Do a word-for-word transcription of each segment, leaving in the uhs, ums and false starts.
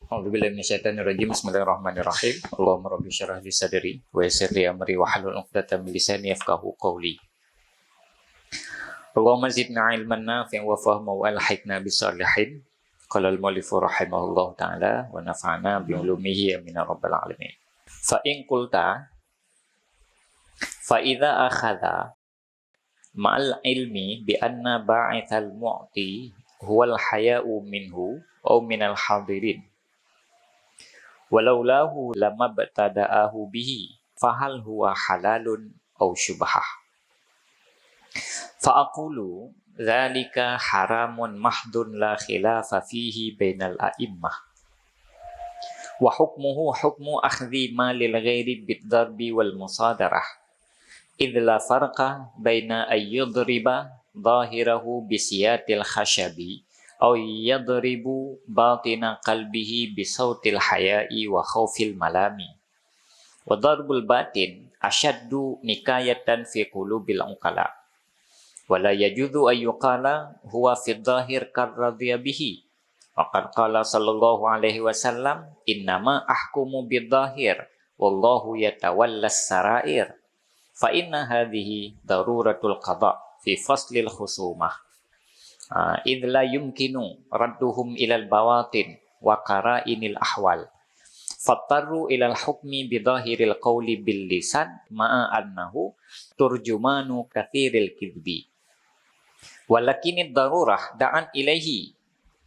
أعوذ بالله من الشيطان الرجيم. بسم الله الرحمن الرحيم. اللهم رب اشرح لي صدري ويسر لي أمري واحلل عقدة من لساني يفقهوا قولي. اللهم زدنا علما نافعا وفهما وألحقنا بالصالحين. قال المؤلف رحمه الله تعالى ونفعنا بعلومه آمين يا رب العالمين. فإن قلت، فإذا أخذ مع العلم بأن باعث المعطي هو الحياء منه أو من الحاضرين، ولولاه لما ابتدأه به، فهل هو حلال أو شبهة؟ فأقول ذلك حرام محض لا خلاف فيه بين الأئمة، وحكمه حكم أخذ مال الغير بالضرب والمصادرة، إذ لا فرق بين أن يضرب ظاهره بسياط الخشب أو يضرب باطن قلبه بصوت الحياء وخوف الملام، وضرب الباطن أشد نكاية في قلوب العقلاء، ولا يجوز أن يقال هو في الظاهر قد رضي به، وقد قال صلى الله عليه وسلم: إنما أحكم بالظاهر والله يتولى السرائر، فإن هذه ضرورة القضاء في فصل الخصومة، آه، إذ لا يمكن ردهم إلى البواطن وقرائن الأحوال، فاضطروا إلى الحكم بظاهر القول باللسان مع أنه ترجمان كثير الكذب، ولكن الضرورة دعت إليه،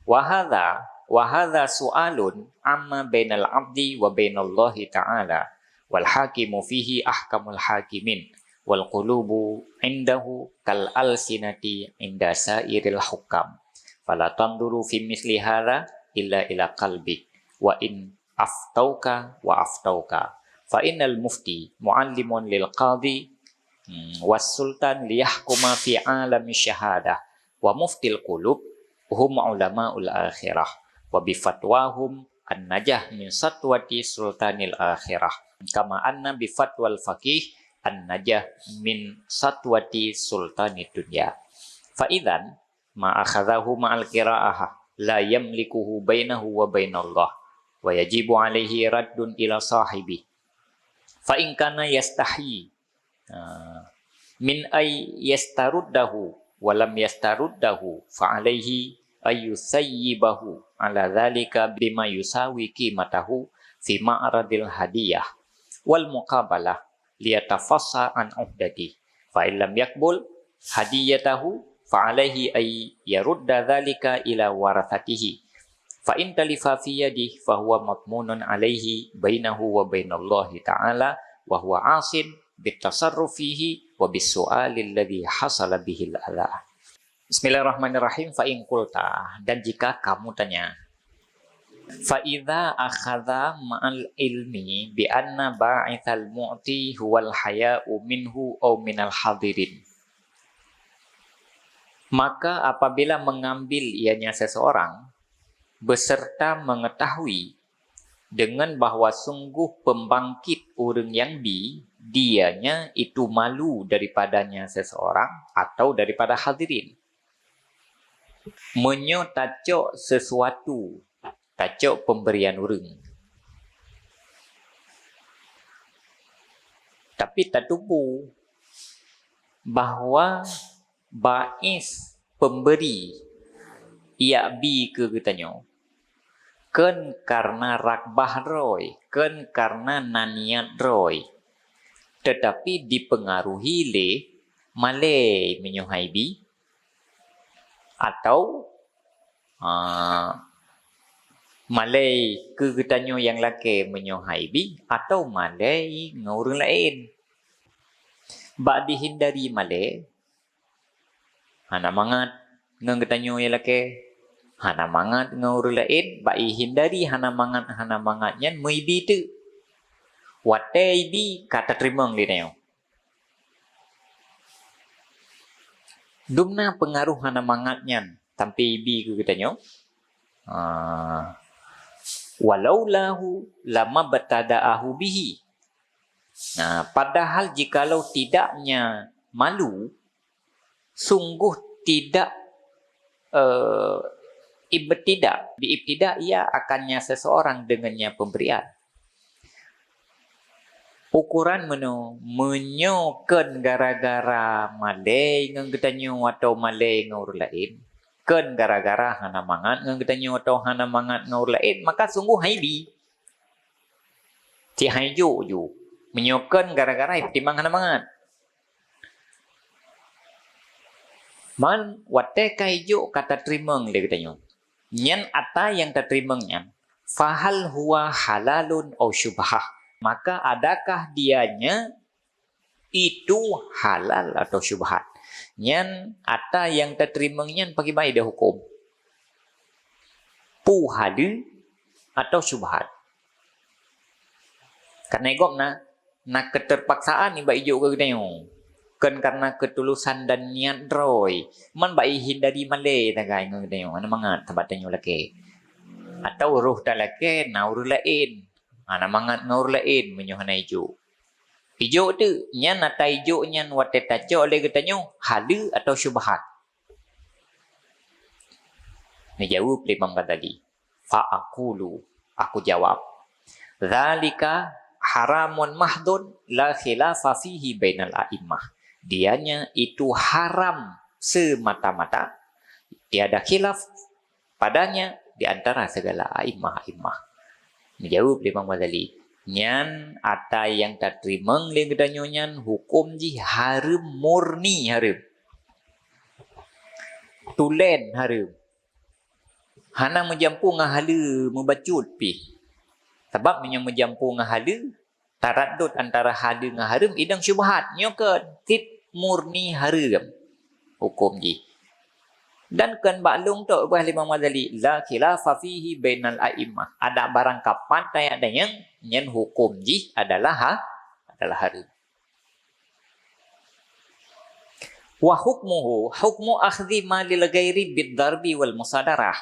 وهذا، وهذا سؤال عما بين العبد وبين الله تعالى، والحاكم فيه أحكم الحاكمين، والقلوب عنده كالألسنة عند سائر الحكام، فلا تنظر في مثل هذا إلا إلى قلبك، وإن أفتوك وأفتوك، فإن المفتي معلم للقاضي، والسلطان ليحكم في عالم الشهادة، ومفتي القلوب هم علماء الآخرة، وبفتواهم النجاة من سطوة سلطان الآخرة، كما أن بفتوى الفقيه النجاة من سطوة سلطان الدنيا. فإذا ما أخذه مع الكراهة لا يملكه بينه وبين الله، ويجب عليه رد إلى صاحبه، فإن كان يستحي، آه، من أن يسترده، ولم يسترده، فعليه أن يثيبه على ذلك بما يساوي قيمته في معرض الهدية والمقابلة، ليتفصى عن عهدته، فإن لم يقبل هديته، فعليه أن يرد ذلك إلى ورثته، فإن تلف في يده فهو مضمون عليه بينه وبين الله تعالى، وهو عاص بالتصرف فيه وبالسؤال الذي حصل به الأذى. Bismillahirrahmanirrahim. Fa in qulta, dan jika kamu tanya, fa idza akhadha ma'al ilmi bi anna ba'itsal mu'ti huwal haya'u minhu aw minal hadirin. Maka apabila mengambil ianya seseorang, beserta mengetahui dengan bahwa sungguh pembangkit ureuëng nyang bi, dianya itu malu daripadanya seseorang atau daripada hadirin. Meunyoe tacok sesuatu, tacok pemberian ureuëng, tapi tatubu bahwa bais pemberi yak bi keu geutanyoe, kon karna ragbah droe, kon karna na niet droe, teutapi dipeungaruhi lé malée meunyoe hai bi, atau, a, malée keu geutanyoe nyang lakée meunyoe hai bi, atau malée ngon ureuëng laén. Bak dihindari malée, hana mangat ngon geutanyoe nyang lakée, hana mangat ngon ureuëng laén, bak ihindari hana mangat-hana mangat nyan meuibi teuk. Watée ibi ka tateurimong lé tanyoe. Dumna peungaruh hana mangat nyan sampoe ibi keu geutanyoe. Ah, walau lahu lamabtada'ahu bihi. Nah, padahal jikalau tidaknya malu, sungguh tidak, eh, Ibtidak, diibtidak ia akannya seseorang dengannya pemberian. Ukuran meunyoe, meunyoe kheun gara-gara malée ngon geutanyoe atawa malée ngon ureuëng laén, kheun gara-gara hana mangat ngon geutanyoe atawa hana mangat ngon ureuëng laén, maka sungguh haibi. Cit hai jok ju. Meunyoe kheun gara-gara ipeutimang hana mangat. Man, watée ka ijok ka tateurimong lé geutanyoe. Nyan ata nyang tateurimong nyan, fahal huwa halalun au syubhah? Maka adakah dianya itu halal atau syubhat? Nyan ata nyang tateurimong nyan pakriban ideh huköm? Peue haleue atau syubhat? Kareuna gob na, na keuteurpaksaan nibak ijok keu geutanyoe. Kheun kareuna keutulusan dan niat droe, man bak ihindari malée tagai ngon geutanyoe, hana mangat sabab tanyoe lakée. Atawa roh talakée na ureuëng laén, hana mangat ngon ureuëng laén meunyoe hana ijok. Ijok teuk, nyan ata ijok nyan watée tacok lé geutanyoe haleue atau syubhat? Neujaweueb lé Imam Ghazali, "Fa aqulu," aku jawab, "dzalika haramun mahdhun la khilafa fihi bainal a'immah." Dianya itu haram semata-mata, tiada khilaf padanya di antara segala a'immah-a'immah. Neujaweueb lé Imam Ghazali, nyan ata nyang tateurimong lé geutanyoe nyan huköm jih hareuem, murni hareuem. Tulen hareuem. Hana meujampu ngon haleue meubacut pih. Sabab meunyoe meujampu ngon haleue, taraddud antara haleue ngon hareuem idong syubhat. Nyoe kheun cit murni hareuem huköm jih. Dan kheun bak lôn tok bah lé Imam Ghazali, "La khilafa fihi bainal a'immah." Adak barang kapan tajak danyang, nyan huköm jih adalah ha-, adalah hareuem. Wa hukmuhu hukmu akhdhi malil ghairi bid darbi wal musadarah.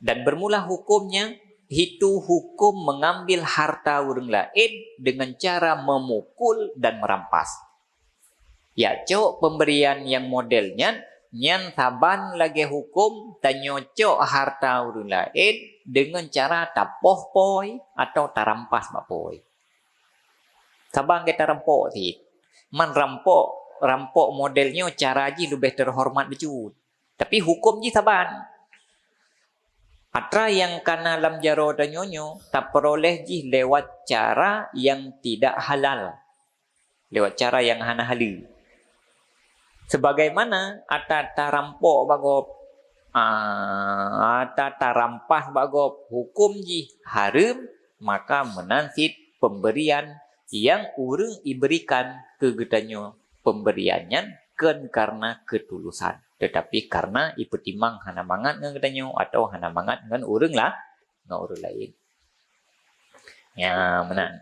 Dan bermula hukumnya, itu hukum mengambil harta ureuëng laén dengan cara memukul dan merampas. Ya, cok pemberian nyang model nyan, nyan saban lagée hukum tanyocok harta ureuëng laén dengan cara tapoh poi atau tarampas bak poi. Saban lagée tarampok cit. Man rampok, rampok model nyoe cara jih leubeh teuhoreumat bacut. Tapi huköm jih saban. Atra nyang kana lam jaroe tanyoe nyoe tapeuroleh jih lewat cara nyang tidak halal, lewat cara nyang hana haleue. Sebagaimana atra tarampok bak gob, ah, atra tarampas bak gob, huköm jih hareuem, maka meunan cit pemberian nyang ureuëng iberikan keu geutanyoe, pemberian nyan kon kareuna keutulusan, teutapi kareuna ipeutimang hana mangat ngon geutanyoe atawa hana mangat ngon ureuëng la-, ngon ureuëng laén. Nyan meunan.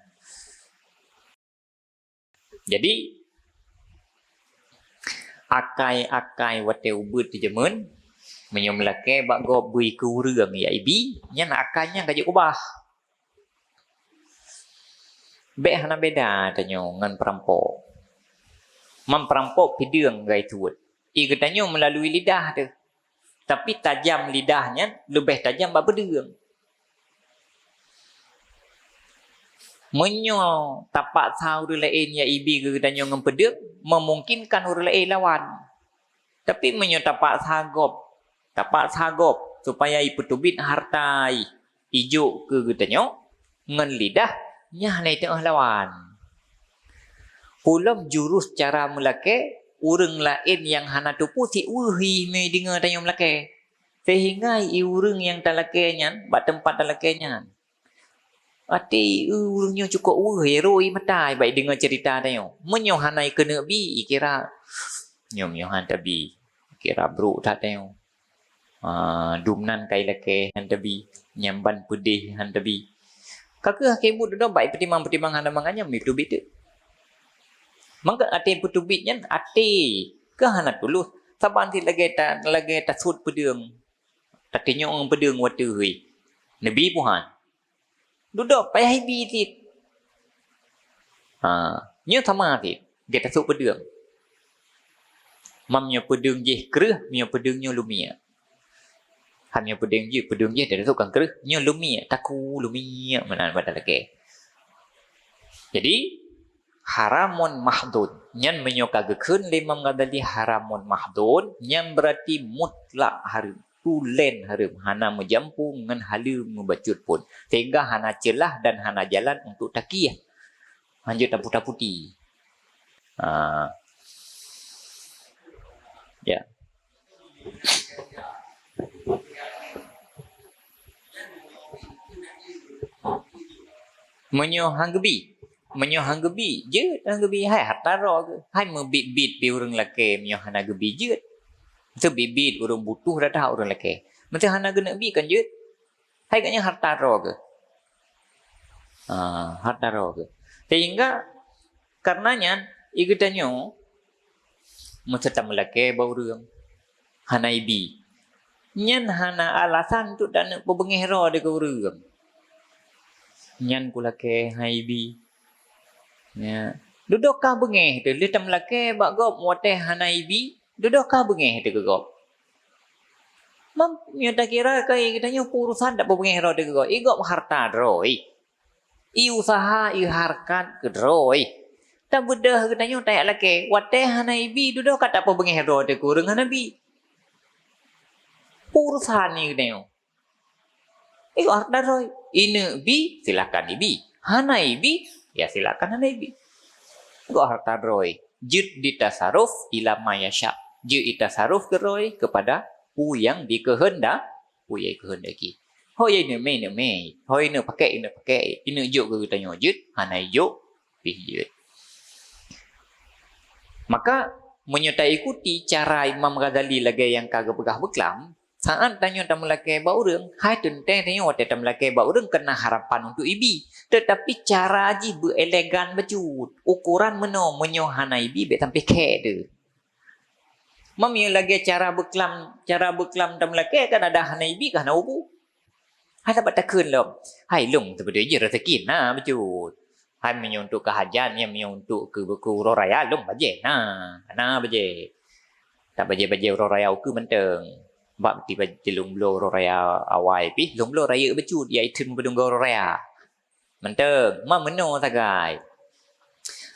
Jadi, akai-akai watée ubeuet teujameun, meunyoe meulakée bak gob bri keu ureuëng jak ibi, nyan akai nyan ka jeuet ubah. Bék hana beda tanyoe ngon peurampok. Man peurampok peudeueng geutuwot. Ie geutanyoe meulalui lidah teuh. Tapi tajam lidah nyan leubeh tajam bak peudeueng. Meunyoe tapaksa ureuëng laén jak ibi keu geutanyoe ngon peudeueng, meumungkinkan ureuëng laén lawan. Tapi meunyoe tapaksa gob, tapaksa gob supaya ipeuteubiet hareuta jih ijok keu geutanyoe ngon lidah, nyan hana iteuoh lawan. Peulom jurus cara meulakée, ureuëng laén nyang hana teupeue sit weueh jih meunyoe deungoe tanyoe meulakée. Seuhingga ie ureuëng nyang talakée nyan bak teumpat talakée nyan, "Até ureuëng nyoe cukôp weueh, rhoi mata bak ideungoe ceurita tanyoe. Meunyoe hana ikeuneuk bi, ikira nyoe, nyoe han tabi, ikira brok that tanyoe. Ah, dum nan kai lakée han tabi, nyang ban peudeh han tabi." Ka keuh akhé buet dudoe bak ipeutimang-peutimang hana mangat nyan, meupeuteubiet teuk. Mangka até peuteubiet nyan até keuh hana tuloh, saban sit lagée ta-, lagée tasot peudeueng. Tateunyoe ngon peudeueng watée hôi. Neubi puhan. Dudoe payah ibi cit. Ha, nyoe sama cit, geutasok peudeueng. Mam nyoe peudeueng jih kreueh, nyoe peudeueng nyoe lumiek. Hanya peudeueng jeuet, peudeueng jeuet, dari tu kan kreueh. Nyoe lumiek, taku lumiek meunan bak talakée. Jadi, haramun mahdud. Nyan meunyoe ka geukheun lé Imam Ghazali haramun mahdud, nyan berarti mutlak hareuem, tulen hareuem, hana meujampu ngon haleue meubacut pun, sehingga hana ceulah dan hana jalan untuk takieh. Hanjeuet taputa-puti. Ha. Ya. Meunyoe han geubi, meunyoe han geubi, jeuet han geubi, hai hareuta droe geuh. Hai meubiet-biet pih ureuëng lakée meunyoe hana geubi jeuet. Meuseue biet-biet ureuëng butuh that-that ureuëng lakée. Meuseue hana geuneuk bi kan jeuet. Hai geuh nyan hareuta droe geuh. Ha, hareuta droe geuh. Sehingga kareuna nyan, i geutanyoe meuseue tameulakée bak ureuëng hana ibi. Nyan hana alasan untuk taneuk peubeungéh droe dikeue ureuëng. Nyan kulakée han ibi. Ya. Dudoe ka beungéh teuh, lheueh tameulakée bak gob watée hana ibi, dudoe ka beungéh teuh keu gob. Meunyoe takira keu geutanyoe peue urosan tapeubeungéh droe dikeue gob, i gob hareuta droe. I useuha, i hareukat keudroe. Tabeudôh geutanyoe tajak lakée, watée hana ibi dudoe ka tapeubeungéh droe teuh keu ureuëng hana bi. Peue urosan geutanyoe? I gob hareuta droe. Ineuk bi, silakan ibi. Hana ibi, ya silakan hana ibi. I gob hareuta droe. Jeuet ditasaruf ila ma yasya. Jeuet ditasaruf keudroe kepada peue nyang dikeuheunda-, peue nyang dikeuheundaki. Ho ineuk mé, ineuk mé. Ho ineuk pakée, ineuk pakée. Ineuk jok keu geutanyoe jeuet, hana ijok pih jeuet. Maka, meunyoe taikuti cara Imam Ghazali lagée nyang ka geupeugah beuklam, saát tanyoe tameulakée bak ureuëng, hai teuntée tanyoe watée tameulakée bak ureuëng keunan harapan untuk ibi. Teutapi cara jih beu elegan bacut. Ukoran meunoe, meunyoe hana ibi bék sampai khék teuh. Meunyoe lagée cara beuklam, cara beuklam tameulakée kan ada hana ibi ka hana ubu. Hai sabat takheun lom. Hai lôn teubeudôh jih rezeki na bacut. Hai meunyoe untuk keu hajat, nyan meunyoe untuk keu, keu uroe raya lôn bajée na. Na bajée. Tabajée-bajée uroe raya ukeue mantong. Bak ti bajée lôn bloe uroe raya awai pih, lôn bloe rayeuk bacut, ya itheun meubudong uroe raya. Mantong, ma meunoe sagai.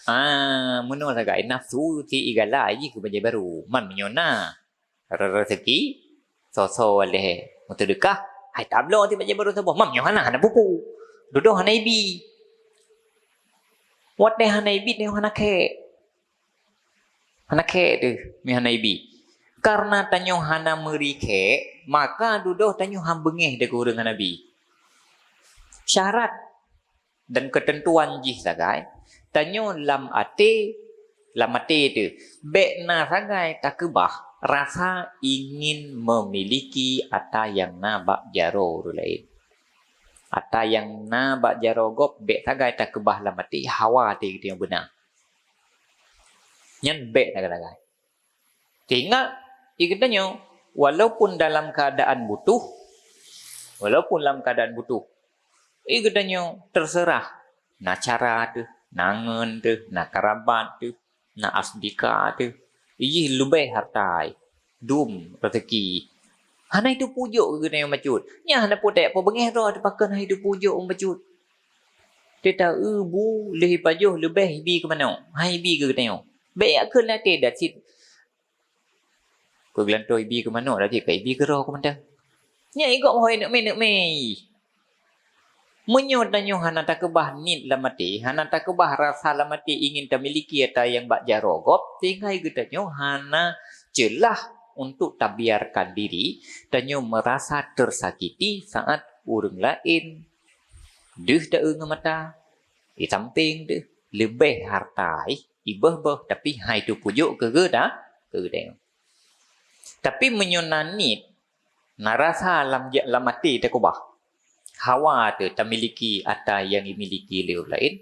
Ah, meunoe sagai. Nafsu si igala jih keu bajée barô. Man meunyoe na re-, rezeki, soe-soe lheueh meuseudeukah, hai tabloe ti bajée barô saboh. Mam nyoe hana, hana pupu. Dudoe hana ibi. Watée hana ibi, nyoe hana khék. Hana khék teuh, mi hana ibi. Kareuna tanyoe hana meuri khék, maka dudoe tanyoe han beungéh dikeue ureuëng hana bi. Syarat dan keuteuntuan jih sagai, tanyoe lam até, lam até teuh, bék na sagai takeubah rasa ingin memiliki ata nyang na bak jaroe ureuëng laén. Ata nyang na bak jaroe gob bék sagai takeubah lam até, hawa até geutanyoe beuna. Nyan bék sagai-sagai. Teuingat, i geutanyoe, walaupun dalam keadaan butuh, walaupun dalam keadaan butuh, i geutanyoe terserah, na cara teuh, na ngon teuh, na karabat teuh, na asdika teuh, i jih leubeh hareuta, dum rezeki. Hana itu pujok keu geutanyoe bacut. Nyan hana peue tajak peubeungéh droe teuh pakon hana itu pujok bacut. Teuta eu bu lheueh ipajoh leubeh ibi keu manok. Hai ibi keu geutanyoe. Bék yak kheun lam até dak cit. Keu geulantoe ibi keu manok dak cit ka ibi keu droe keu mantong. Nyan i gob hôi neuk mé, neuk mé. Meunyoe tanyoe hana takeubah niet lam até, hana takeubah rasa lam até ingin tamiliki ata nyang bak jaroe gob, sehingga geutanyoe hana ceulah untuk tabiarkan diri tanyoe meurasa teusakiti saat ureuëng laén deuh ta-eu ngon mata, i sampéng deuh, leubeh hareuta, i beuh-beuh, tapi hai teuh pujok keu geuda-, keu geutanyoe. Tapi meunyoe na niet, na rasa lam ja-, lam até takeubah, hawa teuh tamiliki ata nyang jimiliki lé ureuëng laén,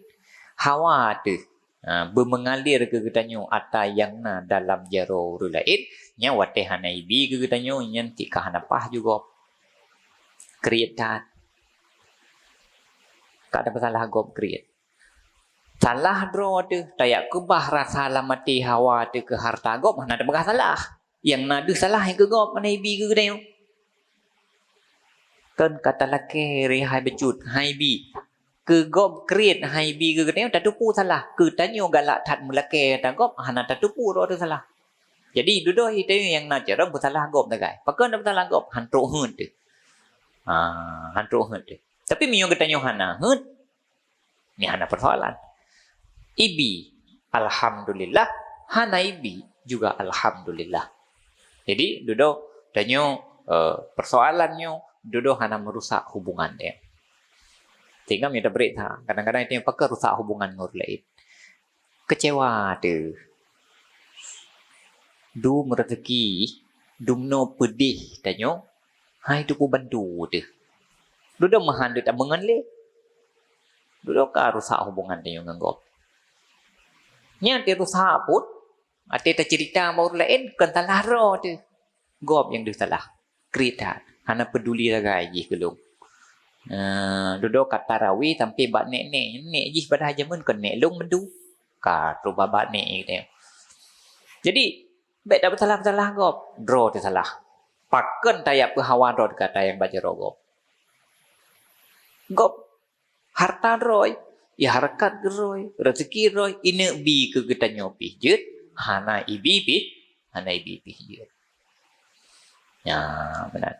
hawa teuh, ha, beumeungalir keu geutanyoe ata nyang na dalam jaroe ureuëng laén, nyan watée hana ibi keu geutanyoe, nyan cit ka hana paih ju gob. Kriet that. Ka tapeusalah gob kriet. Salah droe teuh, tajak keubah rasa lam até hawa teuh keu hareuta gob, hana tapeugah salah. Nyang na deuh salah nyang keu gob, hana ibi keu geutanyoe. Kon ka talakée rihai bacut, hai bi. Keu gob kriet hai bi keu geutanyoe tateupeue salah. Keu tanyoe galak that meulakée ata gob hana tateupeue droe teuh salah. Jadi dudoe tanyoe nyang na carông peusalah gob sagai. Pakon na peusalah gob? Han trok heuet teuh. Ha, han trok heuet teuh. Tapi meunyoe geutanyoe hana heuet, nyan hana persoalan. Ibi, alhamdulillah. Hana ibi juga alhamdulillah. Jadi dudoe tanyoe, eh, persoalan nyoe dudoe hana merusak hubungan dia. Sehingga meunyoe tabri that, kadang-kadang itu yang pakon rusak hubungan ngon ureuëng laén. Kecewa teuh. Dum rezeki, dumnoe peudeh tanyoe, hai teupeue bantu teuh. Dudoe meuhan deuek tameungon lé. Dudoe ka rusak hubungan tanyoe ngon gob. Nyan teuh rusak pun, até taceurita bak ureuëng laén, kon salah droe teuh. Gob nyang deuh salah. Kriet that. Hana peuduli sagai jih keu lôn. Eh, dudoe ka tarawih sampai bak nek-nek. Nek jih padahai jameun kon nek lôn meundu. Ka trok bak nek gitu. Jadi, bék tapeusalah-peusalah gob. Droe teuh salah. Pakon tajak peuhawa droe teuh keu ata nyang bak jaroe gob. Gob harta droe, ya hareukat droe, rezeki droe, ineuk bi keu geutanyoe pih jeuet, hana ibi pih, hana ibi pih jeuet. Ya, meunan.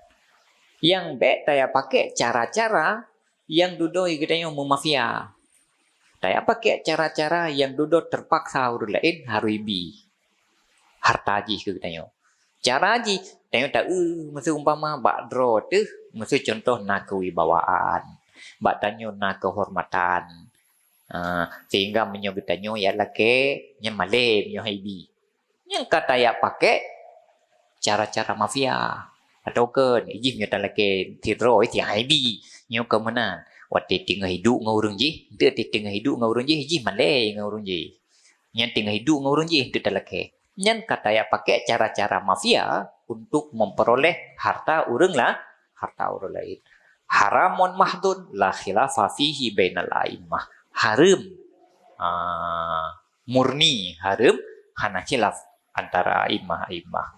Nyang bék tajak pakai cara-cara nyang dudoe geutanyoe meumafia. Tajak pakai cara-cara nyang dudoe teupaksa ureuëng laén harôh ibi harta jih keu geutanyoe. Cara jih, tanyoe ta-eu meuseumpama bak droe teuh, meuseu contoh na keuwibawaan, bak tanyoe na keuhormatan. Ah, sehingga meunyoe geutanyoe jak lakée, nyan malée meunyoe hai bi. Nyang ka tajak pakai cara-cara mafia. Atawa kon, ijih meunyoe talakée sidroe, ijih hai bi. Nyoe ka meunan. Watée teungoh hidup ngon ureuëng jih, eunteuk teungoh hidup ngon ureuëng jih, ijih malée ngon ureuëng jih. Nyan teungoh hidup ngon ureuëng jih, eunteuk talakée. Nyan ka tajak pakai cara-cara mafia untuk memperoleh harta ureuëng la-, harta ureuëng laén. Haramun mahdun la khilafa fihi bainal a'immah. Hareuem. Ah, murni hareuem, hana khilaf antara a'immah-a'immah.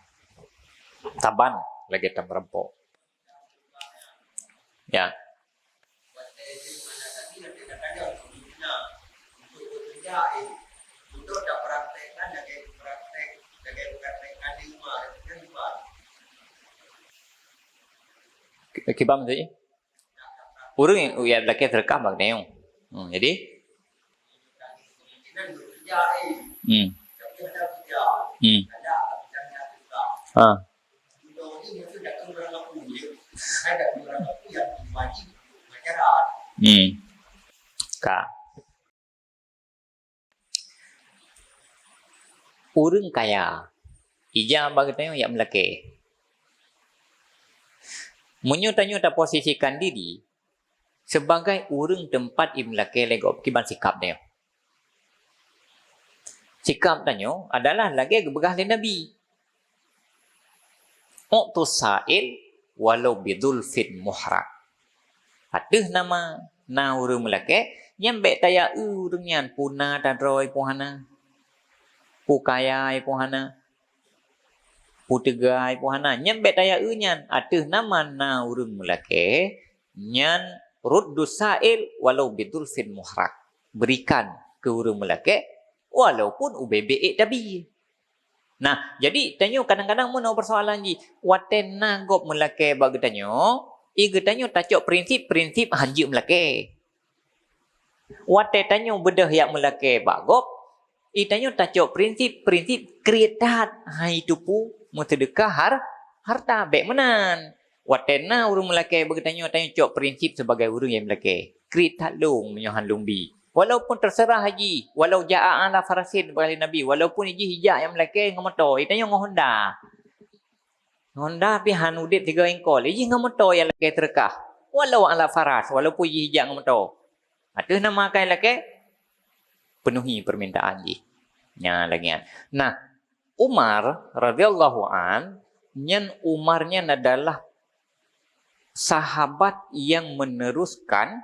Saban lagée tameurampok. Ya. Kiban maksudnya? Ureuëng nyang lakée seudeukah bak geutanyoe. Hmm, jadi? Hmm. Hmm. Ha. Hmm. Ka. Ureuëng kaya, ija bak geutanyoe jak meulakée. Meunyoe tanyoe taposisikan diri sebagai ureuëng teumpat imeulakée lé gob, kiban sikab tanyoe. Sikab tanyoe adalah lagée geupeugah lé Nabi, "U'tus sa'il walau bidzulfin muhraq." Ateueh nama na ureuëng meulakée, nyan bék tajak eu ureuëng nyan, peue na tadroe peue hana, peue kaya peue hana, peue teuga peue hana. Nyan bék tajak eu nyan. Ateueh nama na ureuëng meulakée, nyan ruddus sa'il walau bidzulfin muhraq. Berikan keu ureuëng meulakée, walaupun ubé-bé ék tabi. Nah, jadi tanyoe kadang-kadang meunoe persoalan jih. Watée na gob meulakée bak geutanyoe, i geutanyoe tacok prinsip-prinsip hanjeuet meulakée. Watée tanyoe beudôh jak meulakée bak gob, i tanyoe tacok prinsip-prinsip kriet that, hai teupeue meuseudeukah har-, harta, bék meunan. Watée na ureuëng meulakée bak geutanyoe, tanyoe cok prinsip sibagai ureuëng nyang meulakée. Kriet that lôn meunyoe han lôn bi. Walaupun teuseurah jih, walau jaa ala farasin, bak lé Nabi, walaupun jih ijak nyang meulakée ngon moto, i tanyoe ngon honda. Honda pih han udeb sigoe iengkol, ijih ngon moto nyang lakée seudeukah. Walau ala faras, walaupun jih ijak ngon moto. Ateueh nama akai lakée, peunuhi peumintaan jih. Nyan lagée nyan. Nah, Umar radhiyallahu an, nyan Umar nyan adalah sahabat nyang meneruskan,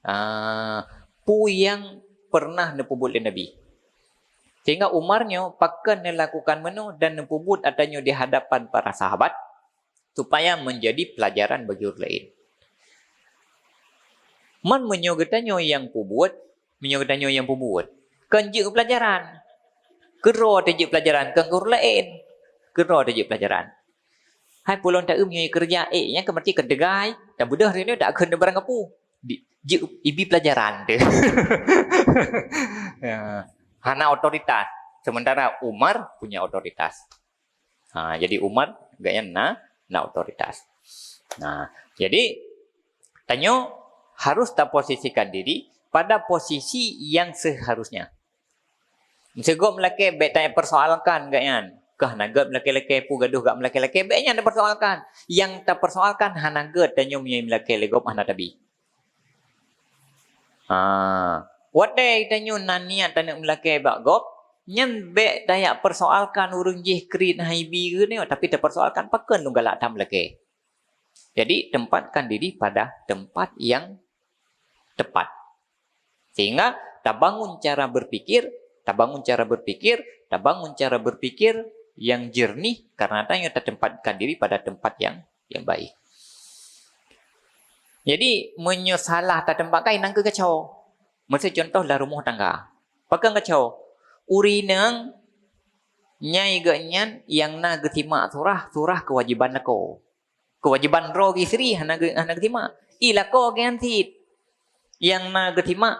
ah, peue nyang pernah neupeubuet lé Nabi. Sehingga Umar nyoe pakon neulakukan meunoe dan neupeubuet ata nyoe di hadapan para sahabat, supaya menjadi pelajaran bagi ureuëng laén. Man meunyoe geutanyoe nyang peubuet, meunyoe geutanyoe nyang peubuet, kon jeuet pelajaran. Keudroe teuh jeuet pelajaran, kon keu ureueng laén. Keudroe teuh jeuet pelajaran. Hai pulon taeu meunyoe keureuja, eh, nyan keu meuti keu teugai, tabeudôh droeneuh takheun barang kapeue. Di, jeuet ibi pelajaran teuh. Ya. Hana otoritas. Sementara Umar punya otoritas. Ha, jadi Umar gobnyan na, na otoritas. Nah, jadi tanyoe harus taposisikan diri pada posisi yang seharusnya. Meuseugob meulakée, bék tapersoalkan gobnyan. Kah na gét meulakée-lakée, peue gadoh gét meulakée-lakée, bék nyan tapersoalkan. Nyang tapersoalkan hana gét tanyoe meunyoe meulakée lé gob hana tabi. Ha, watée tanyoe na niat taneuk meulakée bak gob, nyan bék tajak persoalkan ureuëng jih kriet hai bi geutanyoe, tapi tapersoalkan pakon lôn galak that meulakée. Jadi, tempatkan diri pada tempat yang tepat. Sehingga tabangun cara berpikir, tabangun cara berpikir, tabangun cara berpikir yang jernih karena tanyoe tatempatkan diri pada tempat yang, yang baik. Jadi, meunyoe salah tatempatkan, nyan keuh kacau. Miseu contoh lam rumoh tangga. Pakon kacau? Ureuëng inong nyang gét nyan nyang na geusimak surah, surah kewajiban lakoe. Kewajiban droe keu isteri hana geu-, hana geusimak. I lakoe gét nyan cit. Nyang na geusimak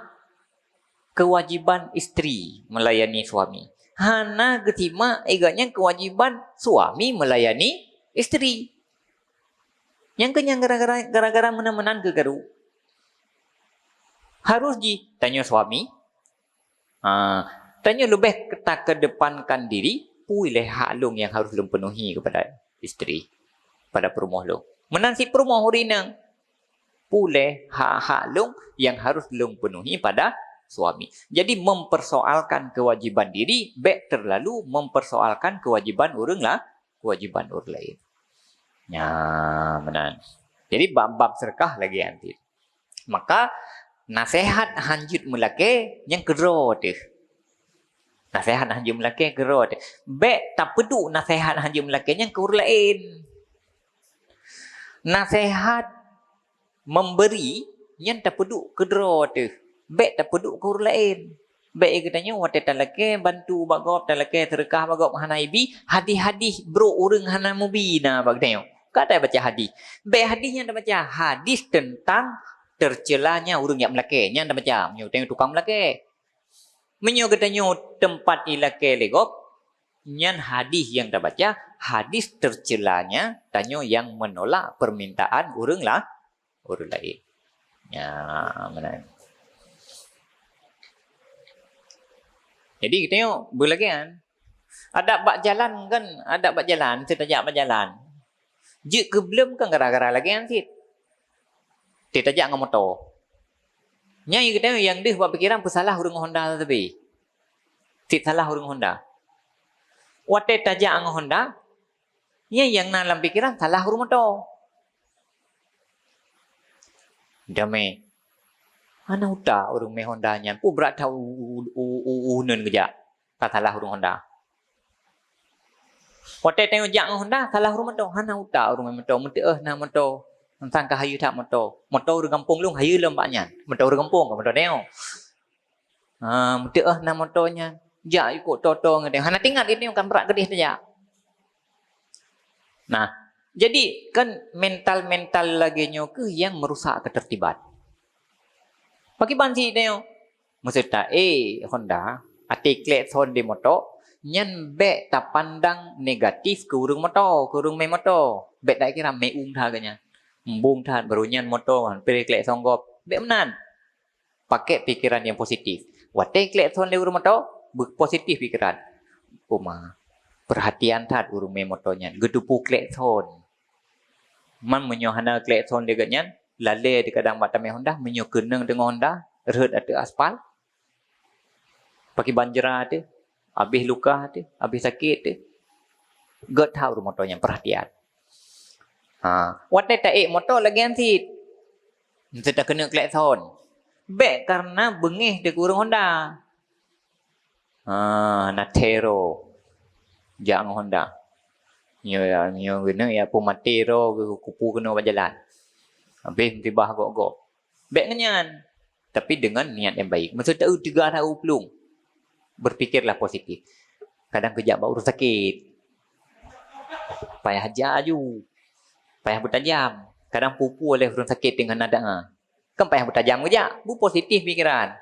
kewajiban isteri melayani suami. Hana geusimak i gét nyan kewajiban suami melayani isteri. Nyang keuh nyan gara-gara, gara-gara meunan-meunan keuh garu. Harus jih tanyoe suami, ha, tanyoe leubeh takedepankan diri, peue lé hak lôn nyang harus lôn penuhi kepada isteri, pada peurumoh lôn. Meunan cit peurumoh ureuëng inong, peue lé hak-hak lôn nyang harus lôn penuhi pada suami. Jadi mempersoalkan kewajiban diri, bék terlalu mempersoalkan kewajiban ureuëng la-, kewajiban ureuëng laén. Nya, meunan. Jadi bab-bab seudeukah lagée nyan cit. Maka, naseuhat hanjeuet meulakée nyan keudroe teuh. Naseuhat hanjeuet meulakée keudroe teuh. Bék tapeuduek naseuhat hanjeuet meulakée nyan keu ureuëng laén. Naseuhat memberi nyan tapeuduek keudroe teuh. Bék tapeuduek keu ureuëng laén. Bék geutanyoe watée talakée bantu bak gob, talakée seudeukah bak gob hana ibi, hadih-hadih brok ureuëng hana mubi na bak geutanyoe. Ka tabaca hadih. Bék hadih nyan tabaca, hadih teuntang teucelanya ureuëng nyang meulakée. Nyan tabaca, meunyoe geutanyoe tukang meulakée. Meunyoe geutanyoe teumpat ilakée lé gob, nyan hadih nyang tabaca, hadih teucelanya tanyoe nyang meunolak peumintaan ureuëng la-, ureuëng laén. Nya, meunan. Jadi, geutanyoe beulagée nyan. Adak bak jalan kan, adak bak jalan, teutajak bak jalan. Jeuet keu bleuem kan gara-gara lagée nyan cit. Teutajak ngon moto. Nyan geutanyoe nyang deuh bak pikeran peusalah ureuëng Honda teubi. Cit salah ureuëng Honda. Watée tajak ngon Honda, nyan nyang na lam pikeran salah ureuëng moto. Damé. Hana utak ureuëng mé Honda nyan. Peue brat that u-, u-, u-, u-, uneun geujak. Ka salah ureuëng Honda. Watée tanyoe jak ngon Honda, salah ureuëng moto. Hana utak ureuëng mé moto. Meuteuôh na moto. Sang ka hayeu that moto. Moto ureuëng gampông lôn hayeu lom bak nyan. Moto ureuëng gampông, moto tanyoe. Ha, meuteuôh na moto nyan. Jak ikot toto ngon tanyoe. Hana teuingat geutanyoe kan brat keudeh tajak. Nah, jadi kan mental-mental lagée nyoe keuh nyang meurusak keuteurtiban. Pakriban cit tanyoe? Meuseuta, eh, Honda, até klakson di moto, nyan bék tapandang negatif keu ureuëng moto, keu ureuëng mé moto. Bék takira meu'ueng that geuh nyan. Embong that, baru nyan moto, hampir klakson gob. Bék meunan. Pakai pikiran nyang positif. Watée klakson lé ureuëng moto, beupositif pikiran. Uma, perhatian that ureuëng mé moto nyan, geuteupeue klakson. Man meunyoe hana klakson lé geuh nyan, lalée dikadang bak tamé Honda, meunyoe keunong deungon Honda, rhot ateueh aspal, pakriban jra teuh, habéh luka teuh, habéh sakét teuh. Gét that ureuëng moto nyan, perhatian. Ha, watée taék moto lagée nyan cit. Meuseuta keuneuk klakson. Bék kareuna beungéh teuh keu ureuëng Honda. Ha, na tero. Jak ngon Honda. Nyoe, nyoe keuneuk ya peumaté ro keupeue keunoe bak jalan. Habéh meusibah gok-gok. Bék ngon nyan. Tapi dengan niat yang baik. Maksud teu teuga na u plueng. Berpikirlah positif. Kadang keujak bak ureuëng sakit. Payah jak aju. Payah beutajam. Kadang pupu oleh ureuëng sakit dengan nada. Kan payah beutajam keujak. Bu positif pikiran.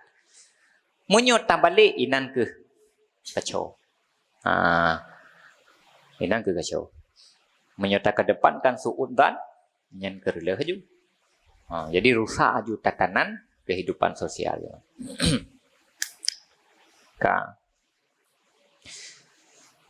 Meunyoe tabalek inan keuh kacau. Ha. Inan keuh kacau. Meunyoe takedepankan su'udzan, nyan keuh reuloh aju. Ha, jadi rusak aju tatanan kehidupan sosial. Ka.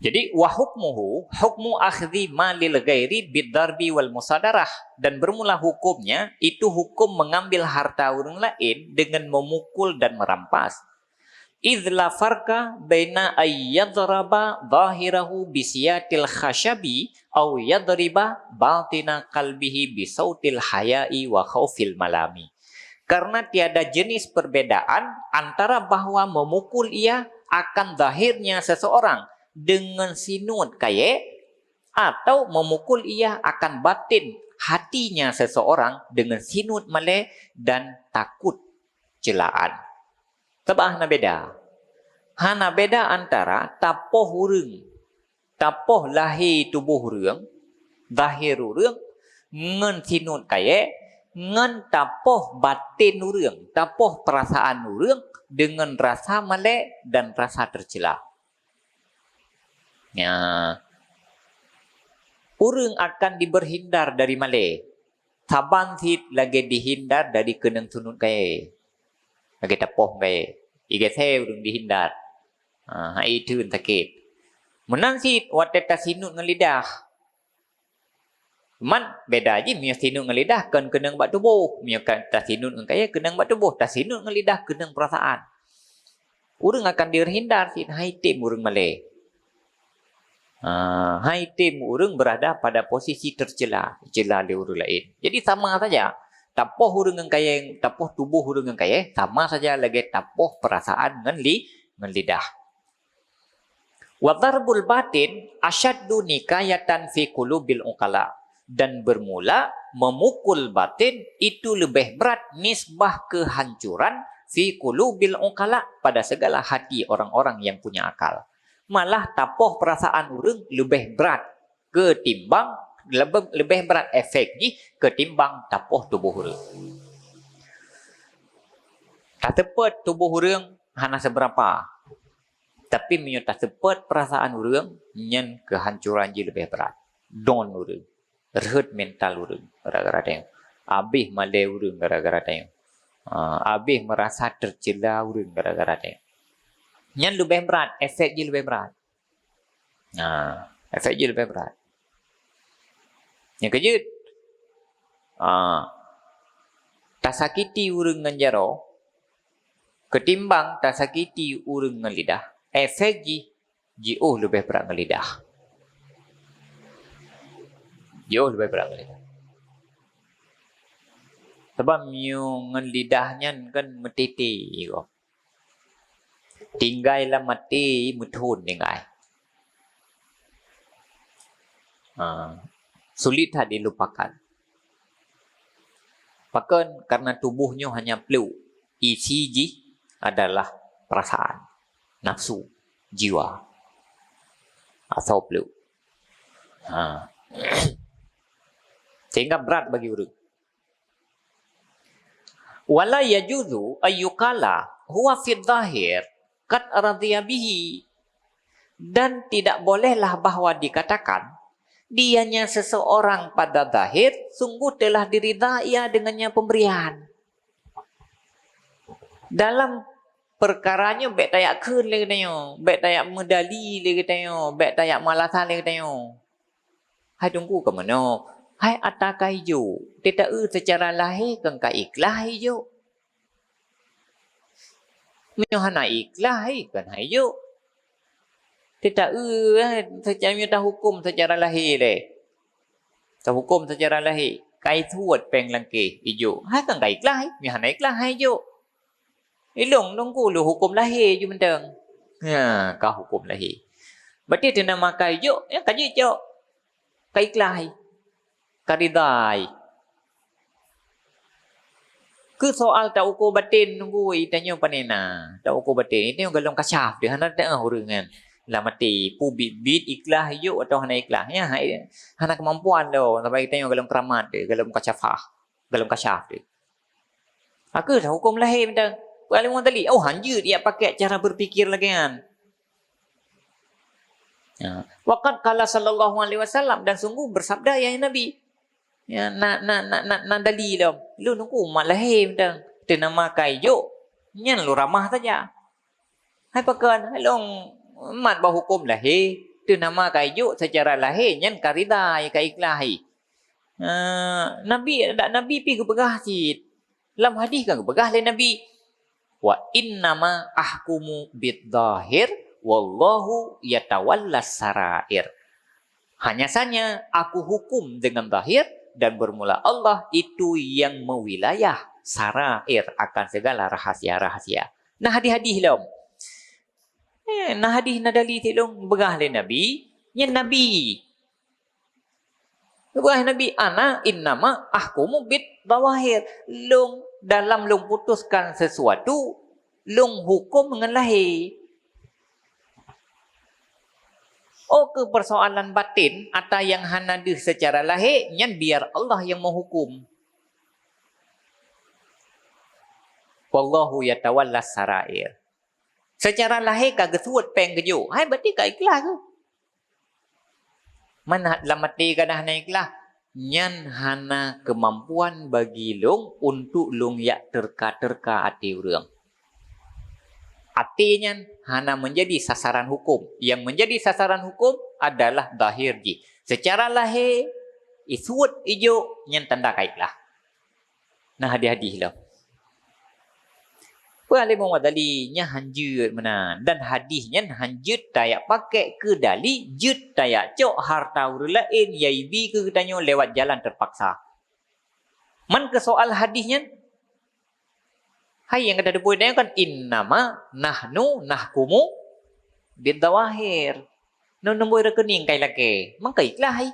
Jadi, wa hukmuhu, hukmu akhdhi malil ghairi bid darbi wal musadarah. Dan bermula hukumnya, itu hukum mengambil harta orang lain dengan memukul dan merampas. Idh la farqa baina ay yadraba zahirahu bisiyatil khashabi au yadriba batina qalbihi bisautil haya'i wa khaufil malami. Karena tiada jenis perbedaan antara bahwa memukul ia akan zahirnya seseorang dengan sinut kayèe atau memukul ia akan batin hatinya seseorang dengan sinut malèe dan takut celaan. Sabab hana beda. Hana beda antara tapoh ureuëng, tapoh lahé tuboh ureuëng, zahir ureuëng, ngon sinut kayèe, ngon tapoh batin ureuëng, tapoh perasaan ureuëng dengan rasa malèe dan rasa tercela. Ya. Ureuëng akan diberhindar dari malèe. Saban cit lagèe dihindar dari keunong sinut kayèe. Lagèe tapoh kayèe. Igèsè ureuëng dihindar. Ha, hai theun sakét. Meunan cit watèe tasinut ngon lidah. Man beda jih meunyoe sinut ngon lidah kon keunong bak tuboh. Meunyoe ka tasinut ngon kayèe keunong bak tuboh, tasinut ngon lidah keunong perasaan. Ureuëng akan dihindar cit, hai tem ureuëng malèe. Ha, hai tem ureuëng berada pada posisi tercela, dicela lé ureuëng laén. Jadi sama saja, tapoh ureuëng ngon kayèe, tapoh tuboh ureuëng ngon kayèe, sama saja lagèe tapoh perasaan ngon li-, ngon lidah. Wa darbul batin asyaddu nikayatan fi qulubil uqala. Dan bermula memukul batin itu lebih berat nisbah kehancuran fi qulubil uqala, pada segala hati orang-orang yang punya akal. Malah tapoh perasaan ureuëng lebih berat ketimbang, lebih, lebih berat efek jih ketimbang tapoh tuboh ureuëng. Taseupôt tuboh ureuëng hana seberapa. Tapi meunyoe taseupôt perasaan ureuëng, nyan kehancuran jih leubeh brat. Down ureuëng, rhot mental ureuëng gara-gara tanyoe. Abéh malèe ureuëng gara-gara tanyoe. Ah, abéh meurasa teucela ureuëng gara-gara tanyoe. Nyan leubeh brat, efek jih leubeh brat. Nah, efek jih leubeh brat. Nyang keujeuet, ah, tasakiti ureuëng ngon jaroe ketimbang tasakiti ureuëng ngon lidah, efek jih jiôh leubeh brat ngon lidah. Jiôh leubeh brat ngon lidah. Sabab meunyoe ngon lidah nyan kan meutiti gob. Tinggai lam até meuthon tinggai. Ha, sulit that dilupakan. Pakon? Karena tuboh nyoe hanya pluek. Isi jih adalah perasaan, nafsu, jiwa. Asoe pluek. Ha. Sehingga brat bagi ureuëng. Wala yajuzu ayyukala huwa fid zahir qad radiya bihi. Dan tidak bolehlah bahwa dikatakan, dianya seseorang pada zahir sungguh telah diridha ia dengannya pemberian. Dalam peukara nyoe bék tajak kheun lé geutanyoe, bék tajak meudali lé geutanyoe, bék tajak meulasan lé geutanyoe. Hai Teungku ka meunoe, hai ata ka ijok, teuta-eu seucara lahé kon ka ikhlaih ijok. Meunyoe hana ikhlaih, hai kon hai ijok. Teuta-eu, eh, seucara meunyoe tahukôm seucara lahé lé. Tahukôm seucara lahé, ka isuet péng lam kéh ijok. Hai kon ka ikhlaih, meunyoe hana ikhlaih hai ijok. Ilôn Teungku lôn hukôm lahé ju mantong. Ha, ka hukôm lahé. Berarti teunama ka ijok, ya ka jijok. Ka ikhlaih. Ka ridha. Keu soal tauko baten, nunggu tanyoe panena. Tauko baten, tanyoe golom kasyaf deh, hana teu'oh ureueng nyan. Lam até, peue biet-biet, ikhlas ijok atau hana ikhlas. Nyan, hana keumampuan lom, saban tanyoe golom keuramat deh, golom kasyafah, golom kasyaf deh. Aku dah huköm lahé mantong. Peue alim tadi? Oh, hanjeuet jak pakai cara berpikir lagée nyan. Ya. Wa qad qala sallallahu alaihi wasallam, dan sungguh bersabda ya Nabi. Ya, na, na, na, na, na dali lom. Lôn huköm mat lahé mantong. Teunama ka ijok, nyan lôn ramah saja. Hai pakon, hai lôn mat bak huköm lahé, teunama ka ijok secara lahé, nyan ka rida, ka ikhlas. Eh, Nabi, dak Nabi pih geupeugah cit. Lam hadis kan geupeugah lé Nabi, "Wa innama ahkumu bidh-dhahir, wallahu yatawallas sarair." Hanya saja aku hukum dengan zahir dan bermula Allah itu yang mewilayah sarair, akan segala rahasia-rahasia. Na hadis-hadis lom. Eh, na hadis na dali cit lôn, peugah lé Nabi, nyan Nabi. Peugah Nabi, "Ana innama ahkumu bidh-dhawahir." Lôn, dalam lôn putuskan sesuatu, lôn huköm ngon lahé. Oh, keu persoalan batin, ata nyang hana deuh secara lahé, nyan biar Allah nyang meuhuköm. Wallahu yatawallas sarair. Secara lahé ka geusuet péng geujok, hai berarti ka ikhlas tu. Man lam até ka dah na ikhlas, nyan hana keumampuan bagi lôn untuk lôn jak teuka-teuka até ureueng. Até nyan hana menjadi sasaran huköm. Yang menjadi sasaran huköm adalah zahir jih. Secara lahé, isuet ijok, nyan tanda ka ikhlas. Na hadis-hadis lom. Peue alim Ghazali nyan hanjeuet meunan, dan hadis nyan hanjeuet tajak pakai keu dali, jeuet tajak cok hareuta ureueng laén nyang ibi keu geutanyoe lewat jalan terpaksa. Man keu soal hadis nyan, hai nyang ka tateupeue nyan kan, "Innama nahnu nahkumu bidh-dhawahir." Nyoe nombor rekening kai lakée, mangkai ikhlas hai.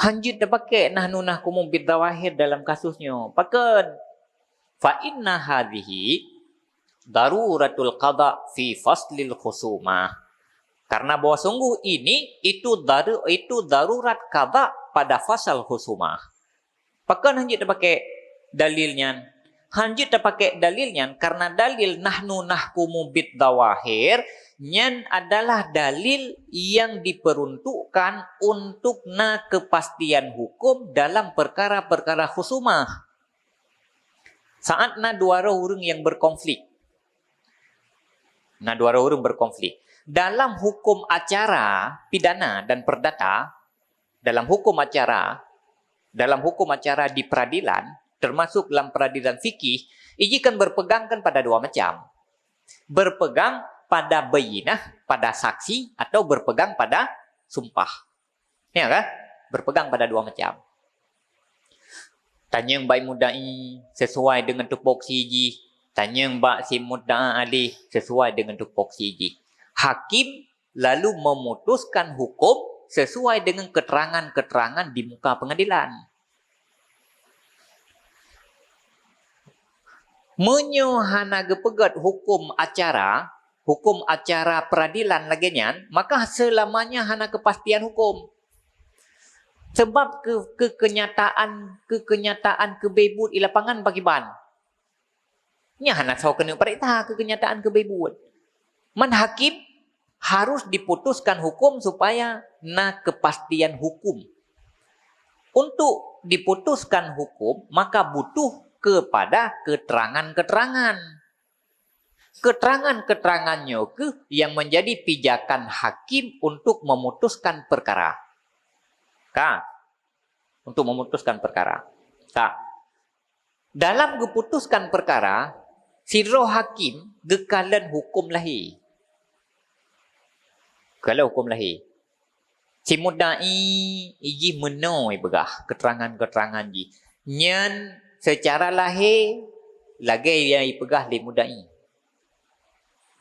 Hanjeuet tapakai nahnu nahkumu bidh-dhawahir dalam kasus nyoe. Pakon? Fa inna hadhihi daruratul qada fi faslil khusumah. Karena bahwa sungguh ini itu daru-, itu darurat qada pada fasal khusumah. Pakon hanjeuet tapakai dalil nyan? Hanjeuet tapakai dalil nyan karena dalil nahnu nahkumu bidh-dhawahir nyan adalah dalil yang diperuntukkan untuk na kepastian hukum dalam perkara-perkara khusumah. Saat na dua roh ureueng yang berkonflik. Na dua roh ureueng berkonflik. Dalam hukum acara pidana dan perdata, dalam hukum acara, dalam hukum acara di peradilan, termasuk lam peradilan fikih, iji kan berpegang kan pada dua macam. Berpegang pada bayyinah, pada saksi, atau berpegang pada sumpah. Ya kan? Berpegang pada dua macam. Tanyong bak mudai sesuai dengan tupoksi jih, tanyong bak si mudda'a alaih sesuai dengan tupoksi jih. Hakim lalu memutuskan hukum sesuai dengan keterangan-keterangan di muka pengadilan. Meunyoe hana geupeugét huköm acara, huköm acara peuradilan lagée nyan, maka seulamanya hana keupastian huköm. Sabab keu-, keu-, keunyataan, keu-, keunyataan keubeuet i lapangan pakriban. Nyan hana soe keuneuk pareksa keu keunyataan keubeuet. Man hakém harus diputuskan huköm supaya na keupastian huköm. Untuk diputuskan huköm, maka butuh kepada keterangan-keterangan. Keterangan-keterangan nyoe kheueh nyang menjadi pijakan hakém untuk memutuskan perkara. Ka, untuk memutuskan perkara. Ka. Dalam geuputuskan peukara, sidroe hakém geukalon huköm lahé. Geukalon huköm lahé. Si mudai jih meunoe ipeugah keuteurangan-keuteurangan jih. Nyan seucara lahé lagée nyang ipeugah lé mudai.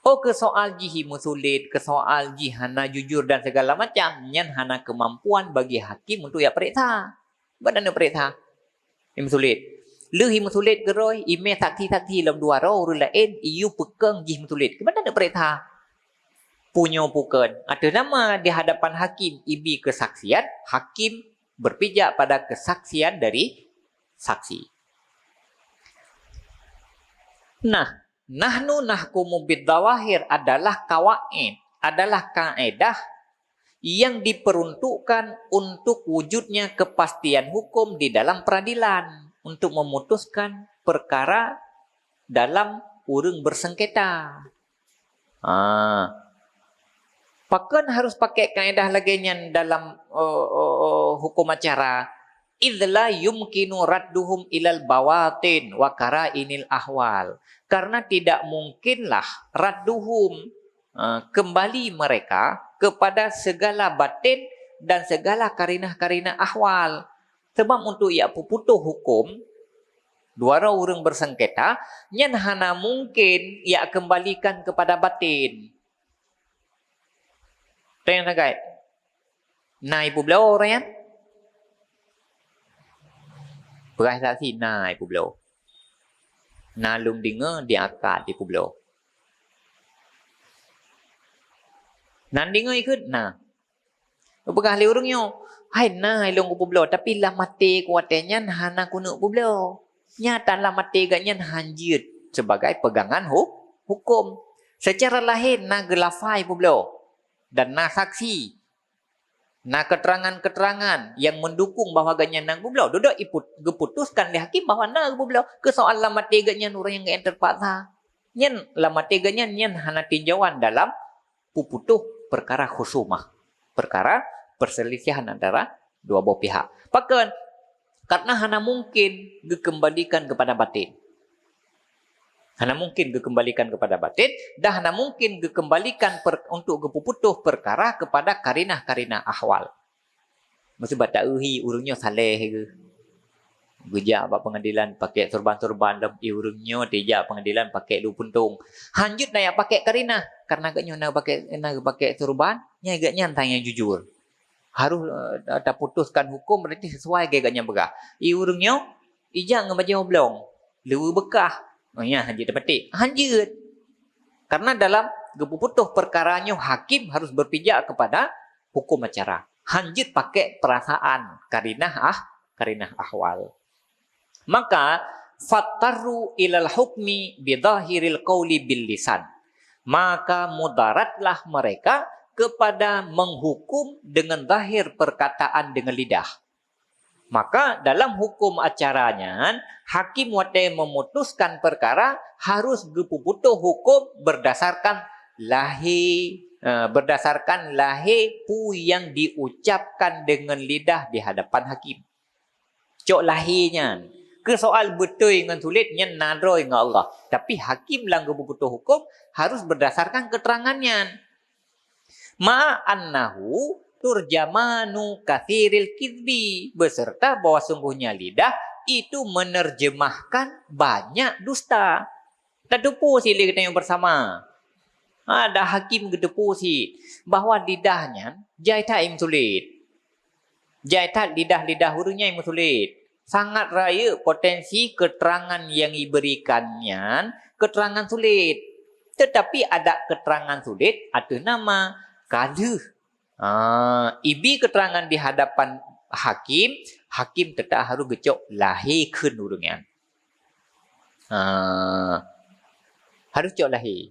Oh, keu soal jih meusulet, keu soal jih hana jujur dan segala macam, nyan hana keumampuan bagi hakém untuk jak peuriksa. Ban aneuk peuriksa. Imeusulet. Lheueh imeusulet keudroe, imé saksi-saksi lom dua droe ureuëng laén, iyue peukong jih meusulet. Keumanö neupeuriksa? Punyo pukon. Ateueh nama di hadapan hakim ibi keusaksian, hakim berpijak pada kesaksian dari saksi. Nah, nahnu nahkumu bidzawahir adalah kawaid, adalah kaedah yang diperuntukkan untuk wujudnya kepastian hukum di dalam peradilan untuk memutuskan perkara dalam ureuëng bersengketa. Ha. Pakon harus pakai kaedah lagée nyan dalam, eh, eh, eh, hukum acara? Idz la yumkinu radduhum ilal bawatin wa karainil ahwal. Karena tidak mungkinlah radduhum, eh, kembali mereka kepada segala batin dan segala karinah-karinah ahwal. Sebab untuk yak peuputoh hukum, dua droe ureuëng bersengketa, nyan hana mungkin yak kembalikan kepada batin. Teuingat sagai. Na ipeubloe ureuëng nyan? Peugah saksi na ipeubloe. Na lôn deungoe di akad ipeubloe. Na deungoe ikheun na. Peugah lé ureuëng nyoe, "Hai na ilôn kupeubloe, tapi lam até ku watée nyan hana keuneuk peubloe." Nyata lam até geuh nyan hanjeuet sebagai pegangan hu-, hukum. Secara lahé na geulafai peubloe dan na saksi. Na keterangan-keterangan nyang mendukung bahwa geuhnyan na geubloe. Dudoe iput-, geuputuskan lé hakim bahwa na geubloe. Keu soal lam até geuhnyan ureuëng nyang geuék terpaksa. Nyan lam até geuhnyan nyan hana tinjauan dalam peuputoh perkara khusumah. Perkara perselisihan antara dua boh pihak. Pakon? Karena hana mungkin geukembalikan kepada batin. Hana mungkin geukembalikan kepada batin, dan hana mungkin geukembalikan per-, untuk geupeuputoh perkara kepada karinah-karinah ahwal. Meusibat ta-eu hi ureuëng nyoe saleh ke. Geujak bak pengadilan pakai sorban-sorban, lom i ureuëng nyoe tijak pengadilan pakai lu puntong. Hanjeuet na yak pakai karinah, karena geuhnyoe na pakai, na pakai sorban, nyai geuhnyan tanyong jujur. Harus, eh, taputuskan hukum berarti sesuai gaya geuhnyan peugah. I ureuëng nyoe ijak ngon bajée oblong, leuweue beukah. Oh, nyan hanjeuet tapatik. Hanjeuet. Karena dalam geupeuputoh perkara nyoe hakim harus berpijak kepada hukum acara. Hanjeuet pakai perasaan, karinah ah, karinah ahwal. Maka, fattaru ilal hukmi bidhahiril qauli bil lisan. Maka mudaratlah mereka kepada menghukum dengan zahir perkataan dengan lidah. Maka dalam hukum acara nyan, hakim watée memutuskan perkara harus geupeuputoh hukum berdasarkan lahé, eh, berdasarkan lahé peue nyang diucapkan dengan lidah di hadapan hakim. Cok lahé nyan. Keu soal beutôi ngon sulet nyan na droe ngon Allah. Tapi hakim lam geupeuputoh hukum harus berdasarkan keterangan nyan. Ma annahu turjamanu katsiril kizbi, beserta bahwa sungguhnya lidah itu menerjemahkan banyak dusta. Tateupeue cit lé geutanyoe bersama. Ha, dan hakim geuteupeue cit bahwa lidah nyan jai that imeusulet. Jai that lidah-lidah ureuëng nyan imeusulet. Sangat rayeuk potensi keterangan nyang iberikan nyan keterangan sulet. Tetapi adak keterangan sulet ateueh nama ka lheueh. Ah, ibi keterangan di hadapan hakim, hakim teutap harus geucok lahé kheun ureuëng nyan. Ah, harus cok lahé.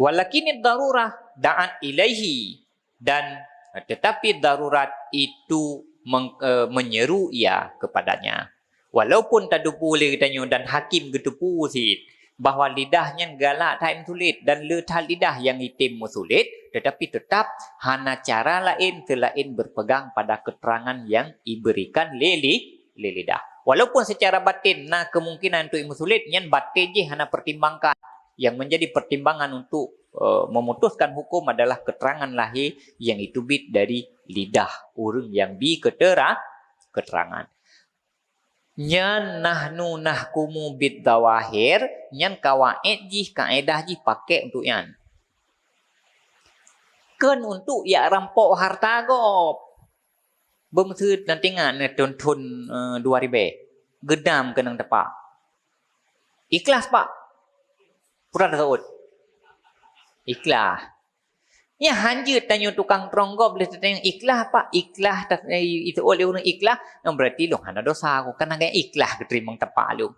Walakinid darurah da'at ilaihi, dan tetapi darurat itu meng-, eh, menyeru ia kepadanya. Walaupun tateupeue lé geutanyoe dan hakim geuteupeue cit bahwa lidah nyan galak that imeusulet dan le that lidah nyang item meusulet, tetapi tetap hana cara laén seulaén berpegang pada keterangan nyang iberikan lé li-, lé lidah. Walaupun secara batin na kemungkinan untuk imeusulet, nyan batin jih hana pertimbangkan. Yang menjadi pertimbangan untuk, eh, memutuskan hukum adalah keterangan lahé nyang iteubiet dari lidah ureuëng nyang bi keutera-, keterangan. Nyan nahnu nahkumu bid dawahir, nyan kawaid jih, kaedah jih pakai untuk nyan. Kon untuk yak rampok harta gob. Beumeuseue na tingat na thon-thon, eh, dua ribèe. Geudam keunong teupah. Ikhlas, Pak? Pura tasawut. Ikhlas. Nyan hanjeuet tanyoe tukang trong gob lé tatanyong ikhlas, Pak? Ikhlas, ta-, eh, iseuôt lé ureuëng ikhlas, nyan berarti lôn hana dosa, aku kan hana ikhlas geuteurimong teupah lôn.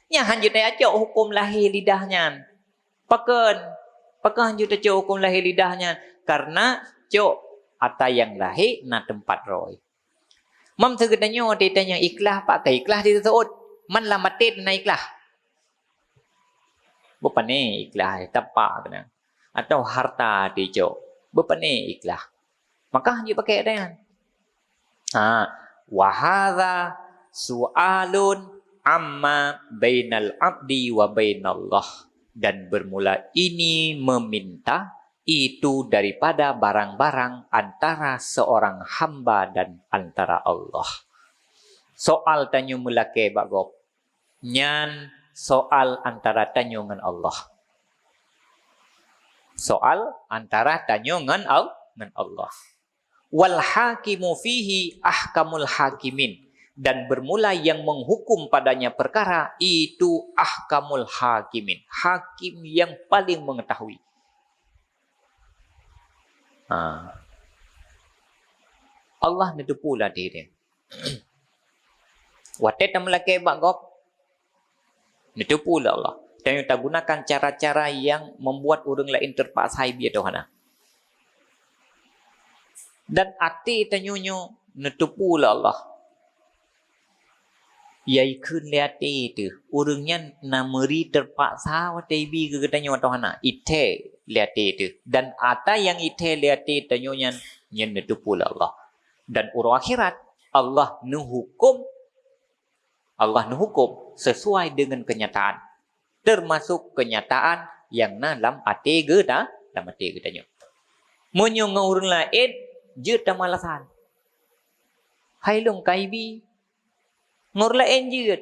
Nyan hanjeuet tacok huköm lahé lidah nyan. Pakon? Pakon hanjeuet tacok huköm lahé lidah nyan? Karena cok ata nyang lahé na teumpat rhoi. Mam seugeutanyoe teutanyoe ikhlas, Pak, ka ikhlas di teuseuôt. Man lam até na ikhlas. Beupané ikhlas, tapa keunan. Atau harta teucok. Beupané ikhlas. Maka hanjeuet pakai ata nyan. Ha, wa hadza su'alun amma bainal abdi wa bainallah. Dan bermula ini meminta itu daripada barang-barang antara seorang hamba dan antara Allah. Soal tanyoe meulakée bak gob, nyan soal antara tanyoe ngon Allah. Soal antara tanyoe ngon Al-, ngon Allah. Wal hakimu fihi ahkamul hakimin. Dan bermula yang menghukum padanya perkara itu ahkamul hakimin. Hakim yang paling mengetahui. Ha. Allah neuteupeue lam até teuh. Watée tameulakée bak gob, neuteupeue lé Allah. Tanyoe tagunakan cara-cara nyang membuat ureuëng laén terpaksa ibi atau hana. Dan até tanyoe nyoe neuteupeue lé Allah. Nyang ikheun lé até teuh, ureuëng nyan na meuri terpaksa watée ibi keu geutanyoe atau hana, ithée lé até teuh. Dan ata nyang ithée lé até tanyoe nyan, nyan neuteupeue lé Allah. Dan uroe akhirat, Allah neuhuköm, Allah neuhuköm sesuai dengan kenyataan, termasuk kenyataan nyang na lam até geuta-, lam até geutanyoe. Meunyoe ngon ureuëng laén, jeuet tamalasan. Hai lôn ka ibi, ngon ureuëng laén jeuet.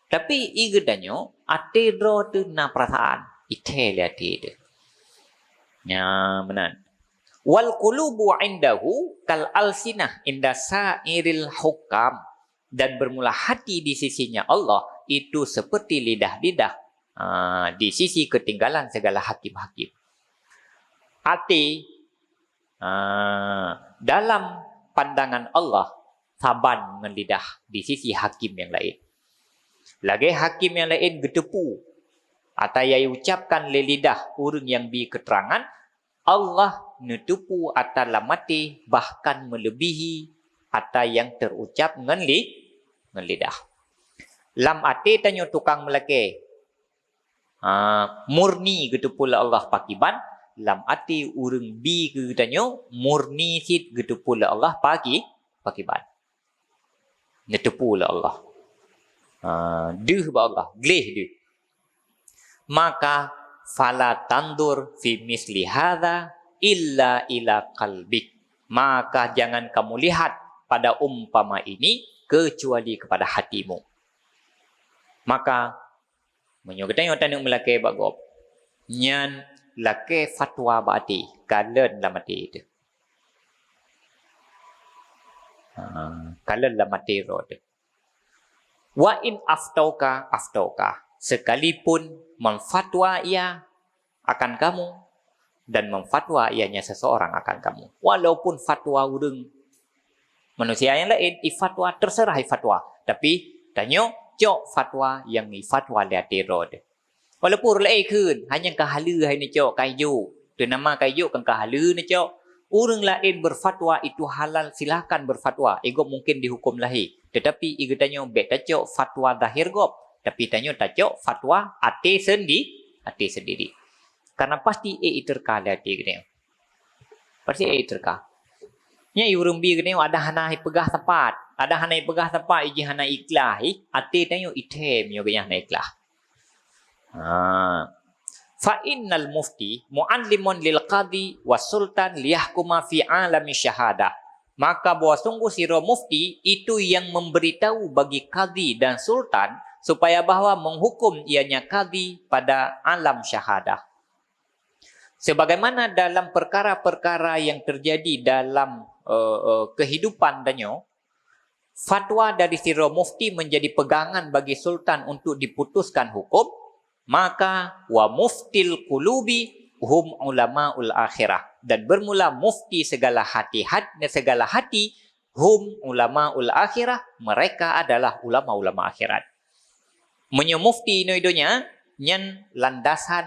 Tapi i geutanyoe até droe teuh na peurasaan, ithée lé até teuh. Nyan meunan. Wal qulubu indahu kal alsinah inda sa'iril hukam. Dan bermula hati di sisinya Allah itu seperti lidah-lidah, ah, di sisi ketinggalan segala hakim-hakim. Até, ah, dalam pandangan Allah saban ngon lidah di sisi hakim nyang laén. Lagée hakim nyang laén geuteupeue ata nyang iucapkan lé lidah ureuëng nyang bi keuteurangan, Allah neuteupeue ata lam até bahkan meuleubéhi ata nyang teurucap ngon li-, ngon lidah. Lam até tanyoe tukang meulakée, ha, murni geuteupeue lé Allah pakiban, lam até ureuëng bi keu geutanyoe murni cit geuteupeue lé Allah paki-, pakiban. Neuteupeue lé Allah. Ha, deuh bak Allah, gleh deuh. Maka, fala tandur fi misli hadza illa ila qalbik. Maka jangan kamu lihat pada umpama ini kecuali kepada hatimu. Maka, meunyoe geutanyoe taneuk meulakée bak gob, nyan lakée fatwa bak até, kalon lam até teuh. Ha, kalon lam até droe teuh. Wa in aftauka, aftauka. Sekalipun memfatwa ia akan kamu dan memfatwa ianya seseorang akan kamu. Walaupun fatwa ureuëng manusia nyang laén ifatwa, terserah ifatwa. Tapi tanyoe cok fatwa nyang ifatwa lé até droe teuh. Walaupun ureuëng laén kheun, hana nyang ka haleue hai neucok kai jok. Teunama kai jok kan ka haleue neucok. Ureuëng laén berfatwa itu halal, silakan berfatwa. Eh, gob mungkin dihukum lahé. Tetapi i geutanyoe bék tacok fatwa zahir gob, tapi tanyoe tacok fatwa até sendi-, até sendiri. Karena pasti ék iterka lé até geutanyoe. Pasti ék iterka. Nyan i ureuëng bi geutanyoe ada hana ipeugah sapat. Ada hana ipeugah sapat, iji hana ikhlas, ih, até tanyoe ithée meunyoe geuhnyan hana ikhlas. Ha. Fa innal mufti mu'allimun lil qadhi was sultan liyahkuma fi alami syahadah. Maka bahwa sungguh sidroe mufti itu yang memberitahu bagi kadhi dan sultan supaya bahwa menghukum ianya kadhi pada alam syahadah. Sebagaimana dalam perkara-perkara yang terjadi dalam eh, eh, kehidupan tanyoe, fatwa dari sidroe mufti menjadi pegangan bagi sultan untuk diputuskan hukum, maka wa muftil qulubi hum ulamaul akhirah. Dan bermula mufti segala hati, hat-, segala hati, hum ulamaul akhirah, mereka adalah ulama-ulama akhirat. Meunyoe mufti inoe donya, nyan landasan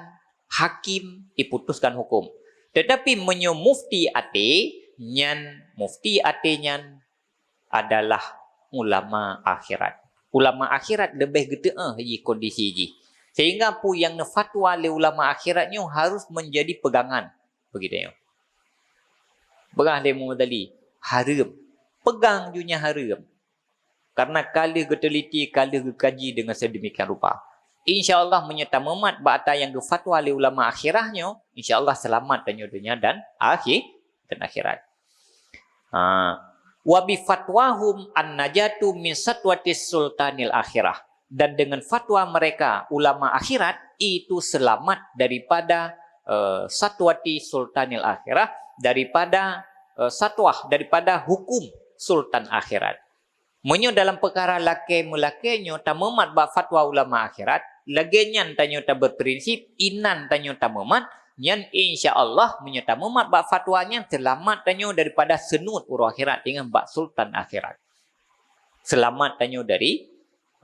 hakim iputuskan hukum. Tetapi meunyoe mufti até, nyan mufti até nyan adalah ulama akhirat. Ulama akhirat leubeh geuteu'oh jih kondisi jih. Sehingga peue nyang neufatwa lé ulama akhirat nyoe harus menjadi pegangan bagi tanyoe. Peugah lé Muhammad Ali, hareuem. Pegang ju nyan hareuem. Karena ka lheueh geuteliti, ka lheueh geukaji deungon sedemikian rupa. Insya Allah, meunyoe tamumat bak ata nyang geufatwa lé ulama akhirah nyoe, insya Allah seulamat tanyoe donya dan akhi-, dan akhirat. Ha. Wa bi fatwahum an-najatu min satwatis sultanil akhirah. Dan dengan fatwa mereka, ulama akhirat, itu selamat daripada, eh, satwati sultanil akhirah, daripada, eh, satwah, daripada hukum sultan akhirat. Meunyoe dalam peukara lakée meulakée nyoe tamumat bak fatwa ulama akhirat, lagée nyan tanyoe tabeuprinsip, inan tanyoe tamumat, nyan insya Allah meunyoe tamumat bak fatwa nyan seulamat tanyoe daripada seunuet uroe akhirat deungon bak sultan akhirat. Seulamat tanyoe dari,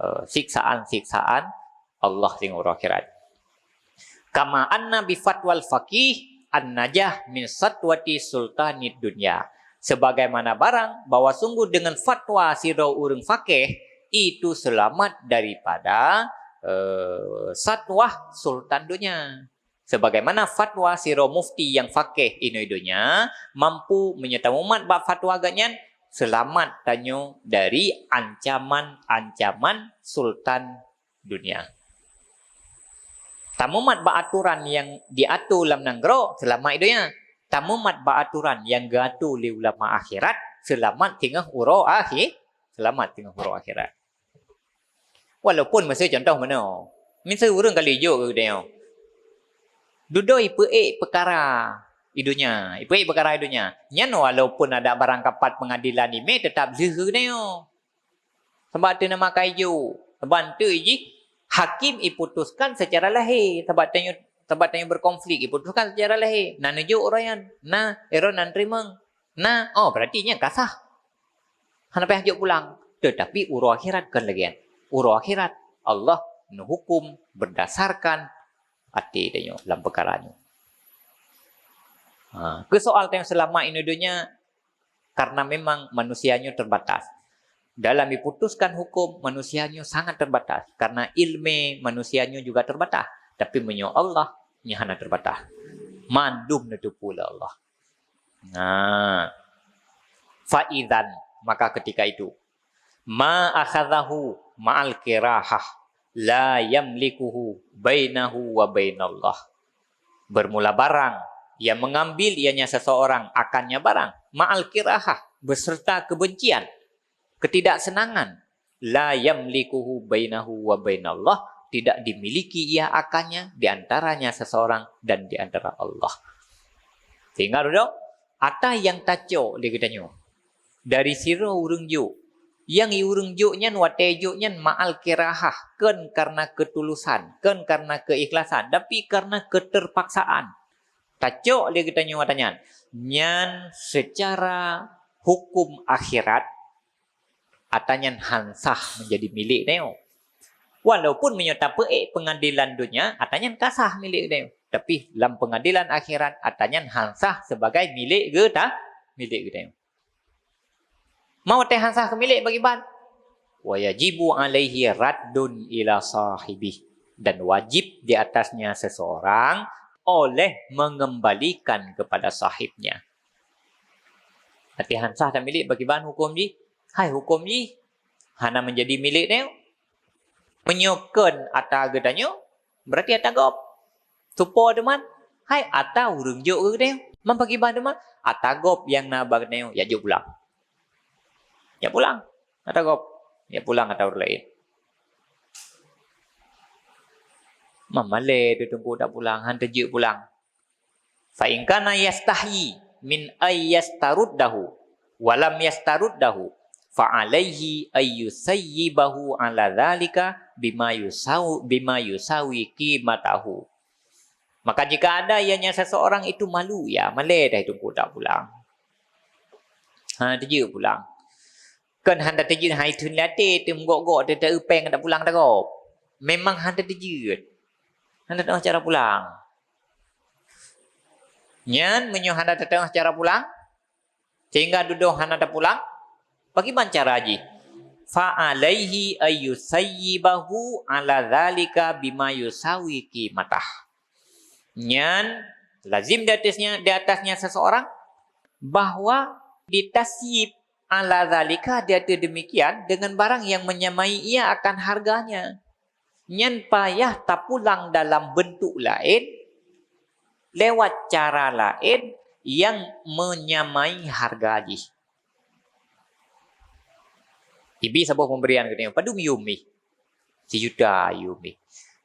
eh, siksaan-siksaan Allah deungon uroe akhirat. Kama anna bi fatwal faqih an-najah min satwati sultanid dunya. Sebagaimana barang bahwa sungguh dengan fatwa sidroe ureuëng fakih itu selamat daripada, eh, satwah sultan dunia. Sebagaimana fatwa sidroe mufti nyang fakih inoe donya mampu meunyoe tamumat bak fatwa geuhnyan, selamat tanyoe dari ancaman-ancaman sultan dunia. Tamumat bak aturan nyang diatur lam nanggroe, seulamat i donya. Tamumat bak aturan nyang geuatur lé ulama akhirat, seulamat teungoh uroe akhi-, seulamat teungoh uroe akhirat. Walaupun miseu contoh meunoe, miseu ureuëng ka lheueh jok keu geutanyoe, dudoe ipeuék peukara i donya, ipeuék peukara i donya. Nyan walaupun ada barang kapat peungadilan imé, teutap lheueh keu geutanyoe. Sabab teunama ka ijok, sabab enteuk jih hakim iputuskan secara lahé, sabab tanyoe, sabab tanyoe berkonflik, iputuskan secara lahé. Na neujok uroe nyan, na uroe nan teurimong, na, oh, berarti nyan ka sah. Hana payah jok pulang. Tetapi uroe akhirat kon lagée nyan. Uroe akhirat Allah neuhukum berdasarkan até tanyoe lam peukara nyoe. Ha, keu soal tanyoe seulamat inoe donya, karena memang manusia nyoe terbatas. Dalam diputuskan hukum, manusia nyoe sangat terbatas. Karena ilmu manusia nyoe juga terbatas. Tapi meunyoe Allah, nyoe hana terbatas. Mandum neuteupeue lé Allah. Nah, faizan, maka ketika itu, ma akhadzahu ma'al kirahah, la yamlikuhu bainahu wa bainallah. Bermula barang, ia mengambil ianya seseorang akannya barang, ma'al kirahah, beserta kebencian, ketidaksenangan, la yamlikuhu bainahu wa bainallah, tidak dimiliki ia akannya di antaranya seseorang dan di antara Allah. Sehingga duduk, ata nyang tacok lé geutanyoe dari sidroe ureuëng jok. Nyang i ureuëng jok nyan watée jok nyan ma'al kirahah, kon karena ketulusan, kon karena keikhlasan, tapi karena keterpaksaan. Tacok lé geutanyoe ata nyan. Nyan secara hukum akhirat, ata nyan han sah menjadi milék tanyoe. Walaupun meunyoe tapeuék peungadilan donya, ata nyan ka sah milék tanyoe. Tapi lam peungadilan akhirat, ata nyan han sah sebagai milék geuta-, milék geutanyoe. Ma watée han sah keu milék bagi ban. Wa yajibu alaihi raddun ila sahibih. Dan wajib di atasnya seseorang oleh mengembalikan kepada sahibnya. Watée han sah tamilék bagi ban huköm jih, hai huköm jih hana menjadi milék tanyoe. Meunyoe kon ata geutanyoe, berarti ata gob. Tupo teuma, hai ata ureuëng jok keu geutanyoe. Man pakriban teuma, ata gob nyang na bak geutanyoe, jak jok pulang. Jak pulang ata gob, jak pulang ata ureuëng laén. Man malée teuh teungku jak pulang, han teujeuet pulang. Fa in kana yastahyi min ay yastaruddahu, Walam yastaruddahu, fa alaihi ayyusayyibahu ala dzalika bima yusawi, bima yusawi qimatahu. Maka jika ada ianya seseorang itu malu, ya, malée dah itu keu tak pulang. Ha, teujeuet pulang. Kon hana teujeuet hai thon lé até, teumeugok-gok teuta eupeng tak pulang tagop. Memang hana teujeuet. Hana teuh cara pulang. Nyan meunyoe hana teuh cara pulang, sehingga dudoe hana teupulang, pakiban cara jih? Fa alaihi ayyusayyibahu ala dzalika bima yusawi qimatah. Nyan lazim di atasnya, di atasnya seseorang bahwa ditasyib ala dzalika, di atas demikian, dengan barang yang menyamai ia akan harganya. Nyan payah tapulang dalam bentuk laén, lewat cara laén yang menyamai harga jih. Ibi saboh pemberian geutanyoe, padum yum ih? Sijuta yum ih.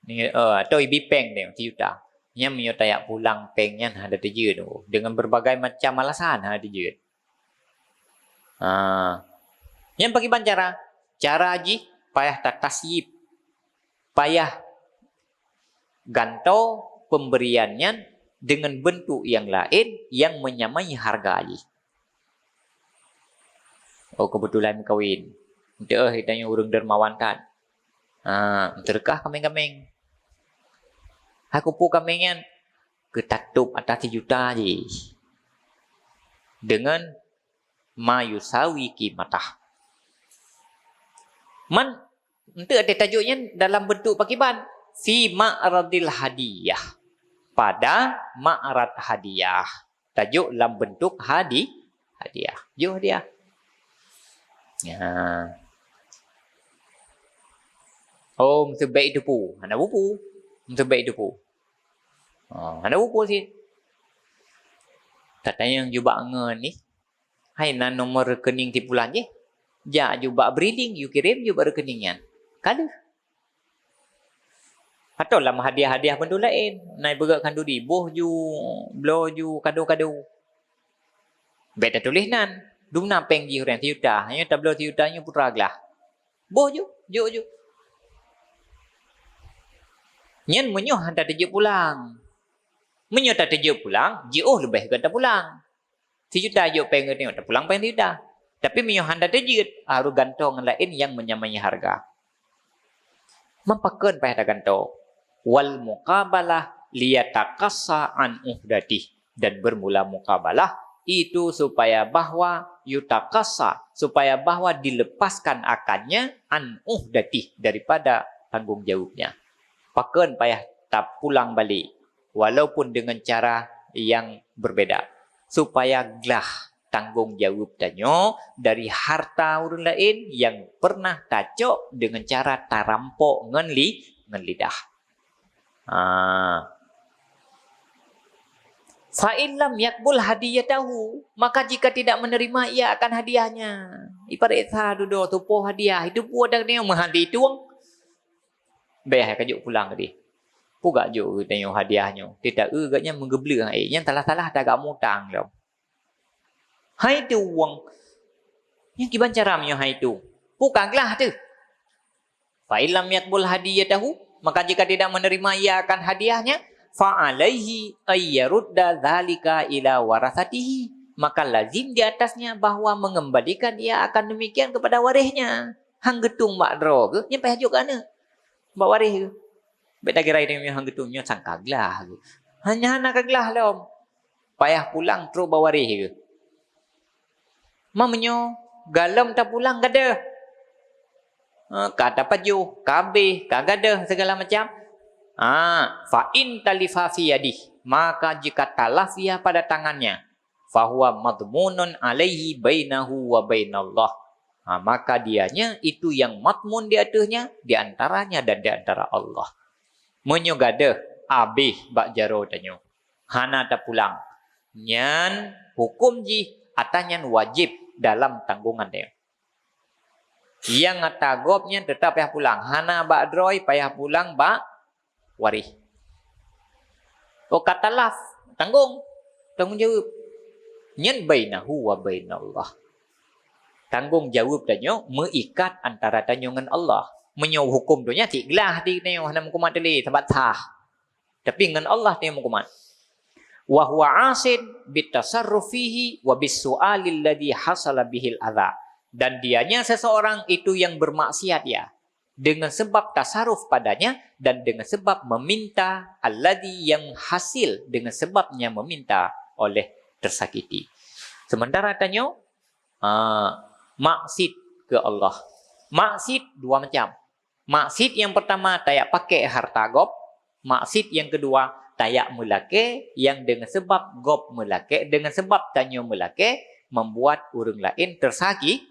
Ni, eh, atau ibi peng ni, sijuta. Nyan meunyoe tajak pulang peng nyan hana teujeuet, dengan berbagai macam alasan hana teujeuet. Ha. Nyan pakiban cara? Cara jih payah tatasyib, payah gantoe pemberian nyan dengan bentuk yang laén yang menyamai harga jih. Oh, kebetulan kawin. Teuh tanyoe ureuëng dermawan that. Ha, teureukah kameng-kameng. Hai kupu kameng nyan, keu tatôb atas sijuta jih. Dengan ma yusawi qimatah. Man, enteuk até tajok nyan dalam bentuk pakiban? Fi ma'radil hadiyah. Pada ma'rad hadiah. Tajok lam bentuk hadi-, hadiah. Jok hadiah. Ya. Oh, meuseubek itu pu. Hana bupu. Meuseubek itu pu. Oh, hana bupu sit. Tatanyong jubak ngon ni. Hai na nomor rekening tipulan jih. Jak jubak briling, you kirim jubak rekening nyan. Ka lheueh. Atau lam hadiah-hadiah pun tu laén. Na ipeugah khanduri, boh ju, bloe ju, kado-kado. Bék tatuléh nan. Dumna péng jih ureuëng sijuta. Nyoe tabloe sijuta nyoe putra glah. Boh ju, jok ju. Nyan meunyoe hana teujeuet pulang. Meunyoe tateujeuet pulang, jiôh leubeh gata pulang. Sijuta jok péng geutanyoe, tapulang péng sijuta. Tapi meunyoe hana teujeuet, harôh gantoe ngon laén nyang menyamai harga. Meupakeuen payah tagantoe? Wal muqabalah liyataqassa an uhdati. Dan bermula muqabalah itu supaya bahwa yutaqassa, supaya bahwa dilepaskan akannya an uhdati, daripada tanggung jawabnya. Pakeuen payah tapulang balik, walaupun dengan cara yang berbeda, supaya glah tanggong jaweueb tanyoe dari harta ureuëng laén nyang pernah tacok deungon cara tarampok ngon li-, ngon lidah. Ha. Fa in lam yaqbul hadiyatahu, maka jika tidak menerima ia akan hadiahnya. Ibarat sa dudoe tupoh hadiah, itu pun ada kena meuhadi tueng. Beh, ka jok pulang tadi. Pugak jok geutanyoe hadiah nyoe. Teuta eu geuh nyan meugeubleue hai, nyan salah-salah taga mutang lom. Hai tu wong. Nyang kiban cara meunyoe hai tu. Pukaglah teuh. Fa in lam yaqbul hadiyatahu, maka jika tidak menerima ia akan hadiahnya, fa alaihi ayyarudda dzalika ila warasatihi, maka lazim di atasnya bahwa mengembalikan ia akan demikian kepada warisnya. Hang geutung bak droe geuh, nyan payah jok keu aneuk. Bak waréh geuh. Bék tagira idéh nyoe hang geutung nyoe sangka glah geuh. Hanya hana ka glah lom. Payah pulang trok bak waréh geuh. Ma meunyoe galom tapulang gadôh. Ha, ka tapajoh, ka abéh, ka gadôh segala macam. Ha, fa in talifa fi yadih, maka jika talaf ia pada tangannya, fahuwa madhmunun alaihi bainahu wa bainallah. Ha, maka dianya itu yang madhmun di ateuehnya, di antaranya dan di antara Allah. Meunyoe gadôh abéh bak jaroe tanyoe, hana tapulang, nyan huköm jih ata nyan wajéb dalam tanggongan tanyoe. Nyang ata gob nyan teutap payah pulang, hana bak droe payah pulang bak waréh. Oh, ka talaf, tanggong. Tanggong jaweueb. Nyan bainahu wa bainallah. Tanggong jaweueb tanyoe meuikat antara tanyoe ngon Allah. Meunyoe huköm donya cit glah di tanyoe hana meukumat teuh lé, sabab sah. Tapi ngon Allah tanyoe meukumat. "Wa huwa asin bitasarruf fihi wa bisu'alil ladzi hasala bihil adza." Dan dianya seseorang itu yang bermaksiat, ya, dengan sebab tasarruf padanya dan dengan sebab meminta alladzi yang hasil dengan sebabnya meminta oleh tersakiti. Sementara tanyoe, ah, maksiat keu Allah. Maksiat dua macam. Maksiat nyang pertama, tajak pakék hareuta gob. Maksiat nyang keudua, tajak meulakée nyang deungon sabab gob meulakée, deungon sabab tanyoe meulakée, membuat ureuëng laén tersaki-,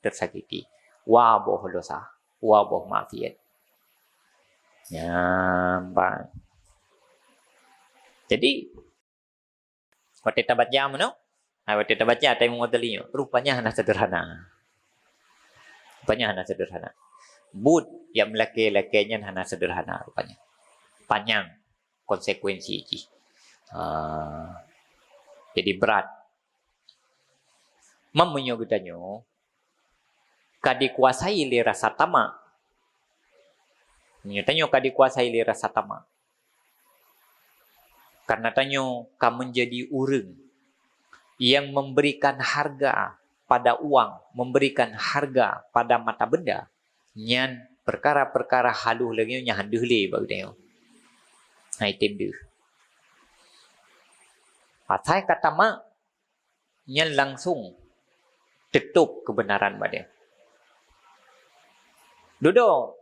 tersakiti. Wa boh dosa, wa boh maksiat. Nyan ban. Jadi, watée tabaca meunoe, ha, watée tabaca Taimamu Ghazali nyoe, rupanya hana sederhana. Rupanya hana sederhana. Buet nyang meulakée-lakée nyan hana sederhana rupanya. Panyang konsekuensi jih. Ah, jadi brat. Meunyoe geutanyoe ka dikuasai lé rasa tamak. Meunyoe tanyoe ka dikuasai lé rasa tamak. Karena tanyoe ka menjadi ureuëng yang memberikan harga pada uang, memberikan harga pada mata benda. Nyan peukara-peukara halôh lagée nyan han deuh lé bak geutanyoe. Hai tem deuh. Asai ka tamak, nyan langsung teutôb keubeunaran bak geutanyoe. Dudoe,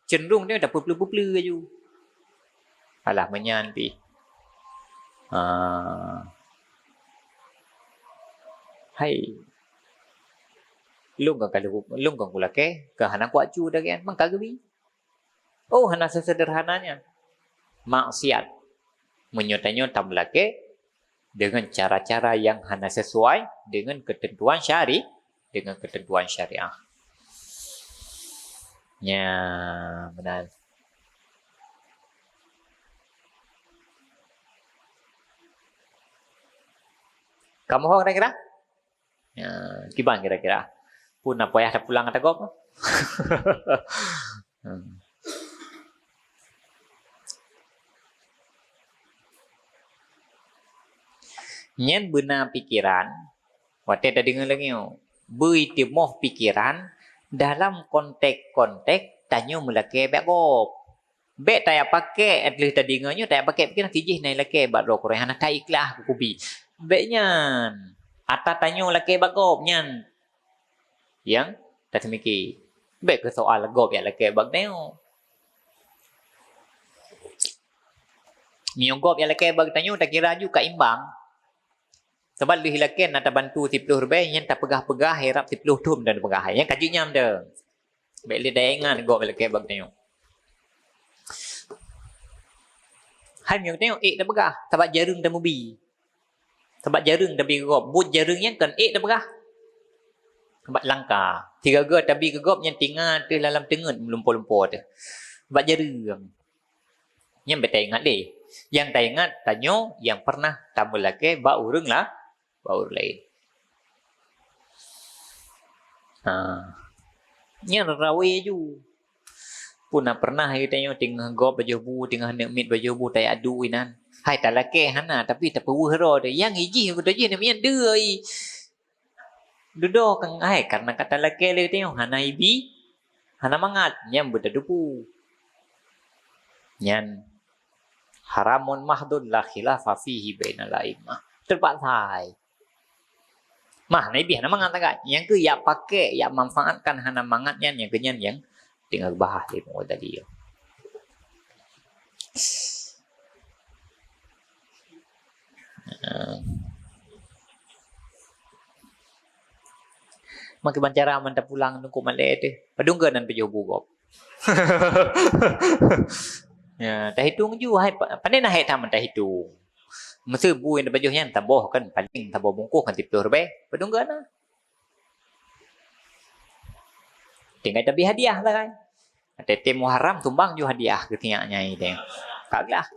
cenderung tanyoe tapeupleu-peupleue laju. Alah meunyan pih. Ah. Hai. Lôn kon ka lheueh, lôn kon kulakée, ka hana kuacu dah kan, mangka geubi. Oh, hana sesederhana nyan. Maksiat. Meunyoe tanyoe tameulakée dengan cara-cara yang hana sesuai dengan ketentuan syari-, dengan ketentuan syariah. Nya, benar. Kamoe ho kira-kira? Ya, kiban kira-kira. Pun na payah tapulang ata gob. Hmm. Nyan beuna pikeran, watée tadeungoe lagée nyoe, beuteumoh pikeran dalam konteks-konteks tanyoe meulakée bak gob. Bék tajak pakék, lheueh tadeungoe nyoe tajak pakék, piké na jih na lakée bak droe keureuen hana ta-ikhlas keu kubi. Bék nyan. Ata tanyoe lakée bak gob nyan nyang taseumiké. Bék keu soal gob jak lakée bak tanyoe. Meunyoe gob jak lakée bak tanyoe takira ju ka imbang. Sabab lheueh lakée na tabantu siplôh ribée, nyan tapeugah-peugah, irab siplôh thon dan peugah. Nyan ka jeuet nyam deuh. Bék lé daya ingat gob lakée bak tanyoe. Hai meunyoe tanyoe ék tapeugah, sabab jareueng tameubi. Sabab jareueng tabi gob, buet jareueng nyan kon ék tapeugah. Sabab langka. Sigaga tabi keu gob nyan tinga teuh lam teungeut meulumpo-lumpo teuh. Sabab jareueng. Nyan bék taingat lé. Nyang taingat tanyoe nyang pernah tameulakée bak ureuëng la-, bak ureuëng laén. Ha. Nyan rawé ju. Pun na pernah geutanyoe teungoh gob bajoh bu, teungoh neuk miet bajoh bu tajak adu inan. Hai talakée hana, tapi tapeuweuh droe teuh. Nyang ijih beutôi jih namian deuh ai. Dudoe kang ai karena ka talakée lé geutanyoe hana ibi, hana mangat, nyan beuteudupu. Nyan haramun mahdun la khilafa fihi bainal a'immah. Teupaksa hai. Mah, na ibi hana mangat tagak. Nyang keu jak pakék, jak manfaatkan hana mangat nyan, nyang keu nyan nyang teungoh bahas lé Mughazali. Maka ban cara mantap pulang nungkuk malée teuh. Padum geunan pajoh bu gob. Ya, tahitung ju hai pa-, pandai na hai taman tahitung. Meuseu bu nyang tapajoh nyan taboh kan paling taboh bungkôh kan siplôh ribée. Padum geunan. Tinggai tabi hadiah lah kan. Teuh Muharram sumbang ju hadiah keu tiak nyai teuh. Ka glah.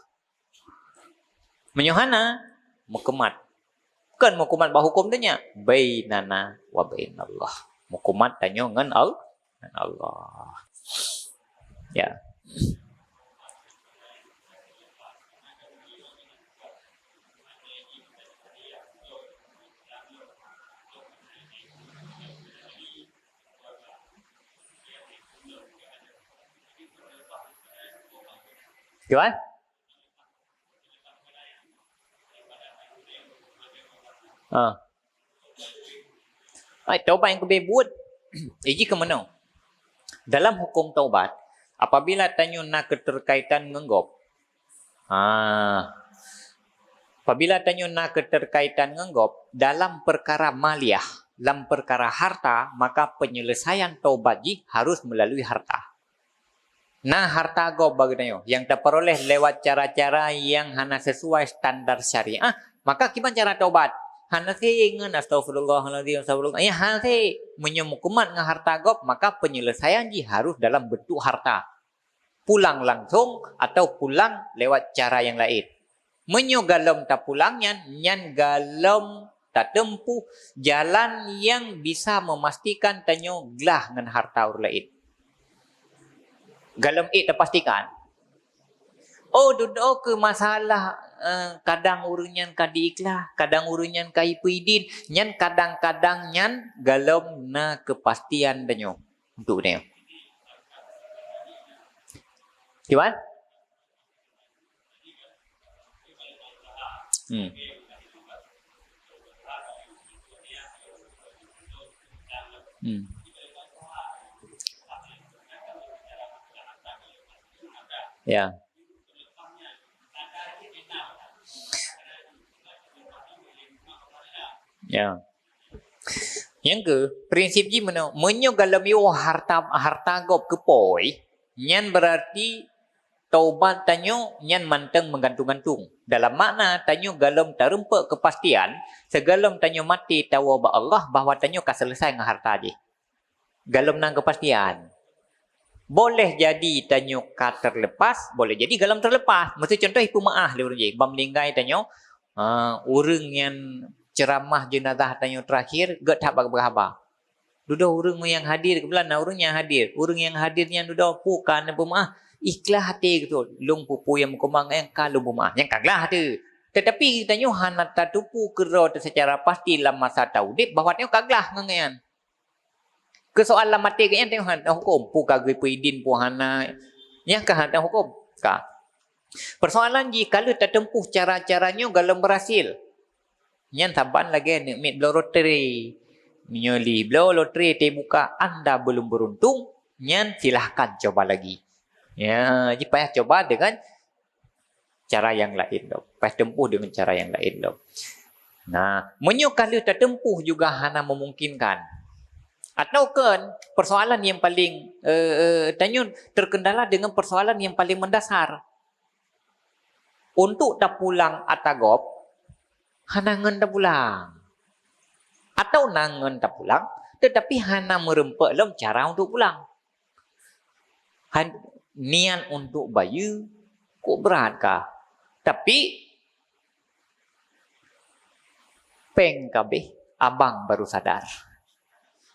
Meunyoe hana, meukumat. Kon meukumat bak huköm donya, bainana wa bainallah. Meukumat tanyoe ngon Al-, ngon Allah. Ya. Tuan? Ha. Ai, taubat nyang keubeh buet, iji keu meunoe. Dalam huköm taubat, apabila tanyoe na keuteurkaitan ngon gob, ha, apabila tanyoe na keuteurkaitan ngon gob dalam peukara maliah, lam peukara harta, maka peunyeuleusayan taubat jih harus meulalui harta. Na harta gob bagi tanyoe nyang tapeuroleh lewat cara-cara nyang hana sesuai standar syariah, maka kiban cara taubat? Hana sép ngon astaghfirullahalazim, astaghfirullah. Ya, hana sép. Meunyoe meukumat ngon harta gob, maka peunyeuleusayan jih harus dalam beuntuk harta. Pulang langsong atau pulang lewat cara nyang laén. Meunyoe galom tapulang nyan, nyan galom tateumpôh jalan nyang bisa meumastikan tanyoe glah ngon harta ureuëng laén. Galom ék tapastikan. Oh, dudoe keu masalah, eh, kadang ureuëng nyan ka diiklah, kadang ureuëng nyan ka ipeuidin, nyan kadang-kadang nyan galom na keupastian tanyoe untuk tanyoe. Kiban? Hmm. Hmm. Ya. Ya. Nyang keu, prinsip jih meunoe, meunyoe galom yoh harta, harta gob keu pôi, nyan beurarti taubat tanyoe nyan mantong meugantung-gantung. Dalam makna tanyoe galom tareumpok keupastian, sigohlom tanyoe maté tawoe bak Allah bahwa tanyoe ka seuleusoe ngon harta jih. Galom na keupastian. Boleh jadi tanyoe ka teurleupas, boleh jadi galom teurleupas. Miseu contoh ipeumeuáh lé ureuëng jih, ban meuninggai tanyoe, ah, ureuëng nyang ceuramah jeunazah tanyoe teurakhir, gét that bak haba. Dudoe ureuëng nyang hadir, keubeulan na ureuëng nyang hadir. Ureuëng nyang hadir nyan dudoe peue ka neupeumeuáh, ikhlas até geutanyoe, lôn peue-peue nyang meukeumang nyang ka lôn peumeuáh. Nyang ka glah até. Teutapi tanyoe hana tateupeue keudroe teuh seucara pasti lam masa taudeb bahwa tanyoe ka glah ngon nyan. Keu soal lam até geuh nyan tanyoe hana tahuköm, peue ka geupeuidin, peue hana. Nyan ka hana tahuköm. Ka. Peusoalan jih, ka lheueh tateumpôh cara-cara nyoe galom beurhasil. Nyan saban lagée aneuk miet bloe lotre. Meunyoe li bloe lotre teubuka, anda belum beruntung, nyan silahkan coba lagi. Ya, jih payah coba dengan cara nyang laén lom. Payah teumpôh dengan cara nyang laén lom. Nah, meunyoe ka lheueh tateumpôh juga hana memungkinkan. Atau kan persoalan yang paling, eh, eh, tanyoe terkendala dengan persoalan yang paling mendasar. Untuk tapulang ata gob, hana ngon tapulang. Atau na ngon tapulang, tetapi hana meureumpok lom cara untuk pulang. Han-, niat untuk bayeue kok brat kah. Tapi, péng ka abéh, abang baru sadar.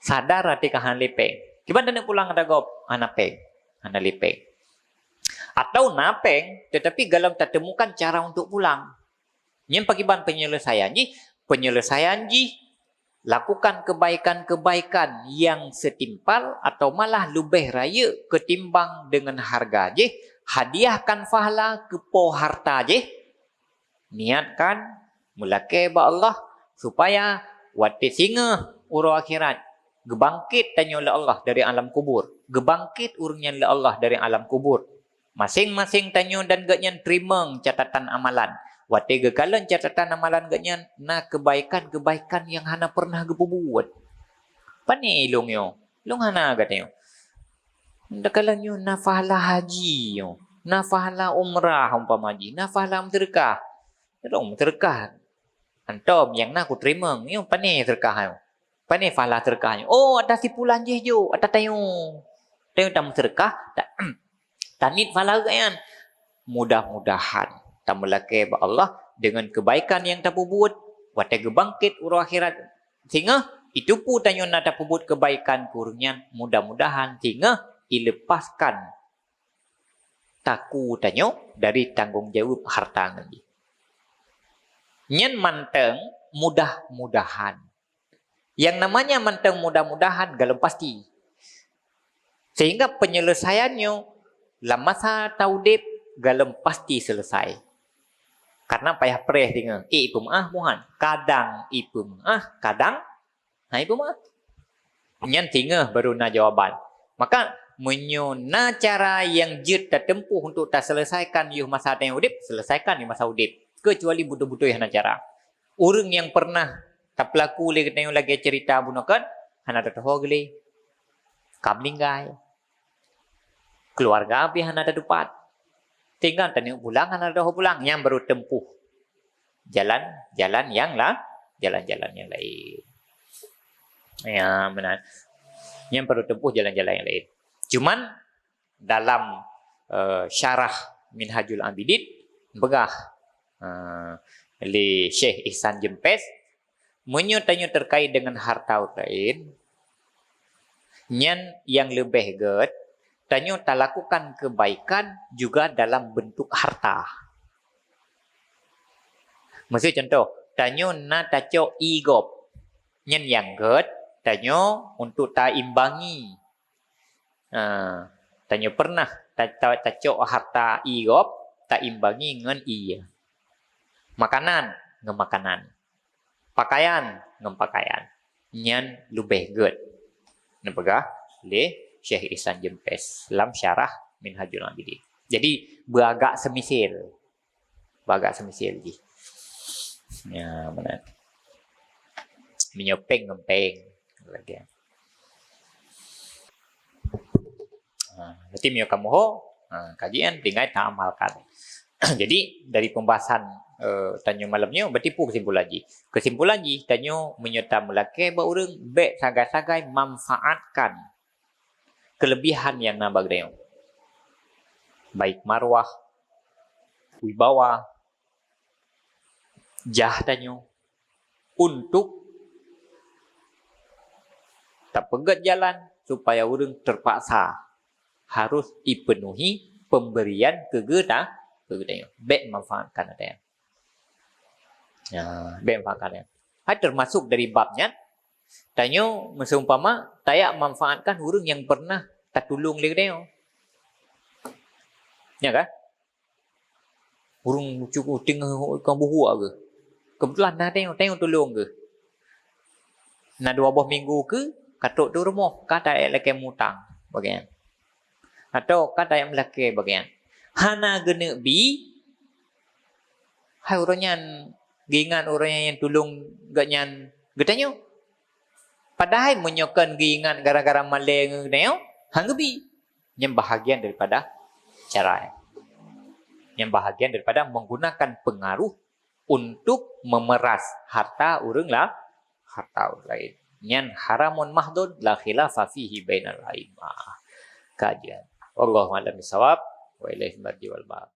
Sadar até ka hana lé péng. Kiban taneuk pulang ata gob, hana péng, hana lé péng. Atau na péng, tetapi galom tateumukan cara untuk pulang. Nyan pakiban peunyeuleusoian jih? Peunyeuleusoian jih, lakukan keubaikan-keubaikan nyang seutimpal atau malah leubeh rayeuk keutimbang deungon hareuga jih, hadiahkan pahala keu po hareuta jih, niatkan meulakée bak Allah supaya watée singoh uroe akhirat geubangkét tanyoe lé Allah dari alam kubur, geubangkét ureuëng nyan lé Allah dari alam kubur. Maséng-maséng tanyoe dan geuhnyan teurimong catatan amalan. Watée geukalon catatan amalan geuhnyan, na keubaikan-keubaikan nyang hana peureunah geupeubuet. Pané lôn nyoe? Lôn hana gata nyoe. Takalon nyoe na pahala haji nyoe, na pahala umrah umpama jih, na pahala meuseudeukah. Lôn meuseudeukah. Hantom, nyang na kuteurimong. Nyoe pané seudeukah nyoe? Pané pahala seudeukah nyoe? Oh, ata si pulan jih jok, ata tanyoe. Tanyoe tameuseudeukah, ta-, taniet pahala geuhnyan. Mudah-mudahan tameulakée bak Allah deungon keubaikan nyang tapeubuet watée geubangkét uroe akhirat singoh, Itu pun tanyoe na tapeubuet keubaikan keu ureuëng nyan, mudah-mudahan singoh ileupaskan takue tanyoe dari tanggong jaweueb harta ngon jih. Nyan mantong mudah-mudahan. Yang namanya mantong mudah-mudahan galom pasti. Sehingga penyelesaiannyo lam masa taudeb galom pasti selesai. Karena payah preh deungon, eh, ipeumeuáh buhan. Kadang ipeumeuáh, kadang hai peue meuah. Nyan singoh baru na jawaban. Maka, meunyoe na cara nyang jeuet tatempuh untuk taselesaikan yoh masa tanyoe udeb, selesaikan yoh masa udeb. Keucuali beutôi-beutôi hana cara. Ureuëng nyang pernah tapeulaku lé geutanyoe lagée cerita bunoe kan, hana tatuho geulée. Ka meuninggai. Keuluwarga pih hana tatupat. Tinggai taneuk pulang hana tatuho pulang. Nyan baru tempuh jalan-jalan nyang la-, jalan-jalan nyang laén. Ya, meunan. Nyan baru tempuh jalan-jalan nyang laén. Cuman dalam, eh, syarah Minhajul Abidin, peugah, eh, lé Syekh Ihsan Jempes, meunyoe tanyoe terkait dengan harta ureuëng laén, nyan nyang leubeh gét, tanyoe talakukan kebaikan juga dalam bentuk harta. Miseu contoh, tanyoe na tacok ie gob. Nyan nyang gét, tanyoe untuk taimbangi. Ah, tanyoe pernah ta-, ta-, tacok harta ie gob, taimbangi ngon ie. Makanan ngon makanan. Pakaian ngon pakaian. Nyan leubeh gét. Neupeugah lé Syekh Ihsan Jempes lam syarah Minhajul Abidin. Jadi, beuagak seumisil. Beuagak seumisil jih. Ya, meunan. Meunyoe péng ngon péng. Lagée. Ha, berarti meunyoe kamoe ho, ha, kajian tinggai taamalkan. Jadi, dari pembahasan, eh, tanyoe malam nyoe, berarti peue kesimpulan jih? Kesimpulan jih, tanyoe meunyoe tameulakée bak ureuëng, bék sagai-sagai manfaatkan kelebihan nyang na bak geutanyoe. Baik marwah, wibawa, jah tanyoe, untuk tapeugét jalan supaya ureuëng terpaksa harus ipenuhi pemberian keu geuta-, keu geutanyoe. Bék manfaatkan geutanyoe. Ya, bék manfaatkan geutanyoe. Hai termasuk dari bab nyan, tanyoe meuseumpama tajak manfaatkan ureuëng nyang pernah tatulông lé geutanyoe. Ya kan? Ureuëng cukup teungoh ka buhuk geuh. Keubeutulan na tanyoe, tanyoe tulông geuh. Na dua boh minggu keu ka trok teuh rumoh, ka tajak lakée mutang, bak gobnyan. Atawa ka tajak meulakée bak gobnyan. Hana geuneuk bi, hai uroe nyan geuingat uroe nyan nyang tulông gobnyan geutanyoe. Padahai meunyoe kon geuingat gara-gara malée ngon geutanyoe, han geubi. Nyan bahagian daripada cara. Nyan bahagian daripada menggunakan pengaruh untuk memeras harta ureuëng la-, harta ureuëng laén. Nyan haramun mahdhun la khilafa fihi bainal a'immah. Kajian. Wallahu a'lam bishawab. Wa ilaihil marji wal ma'ab.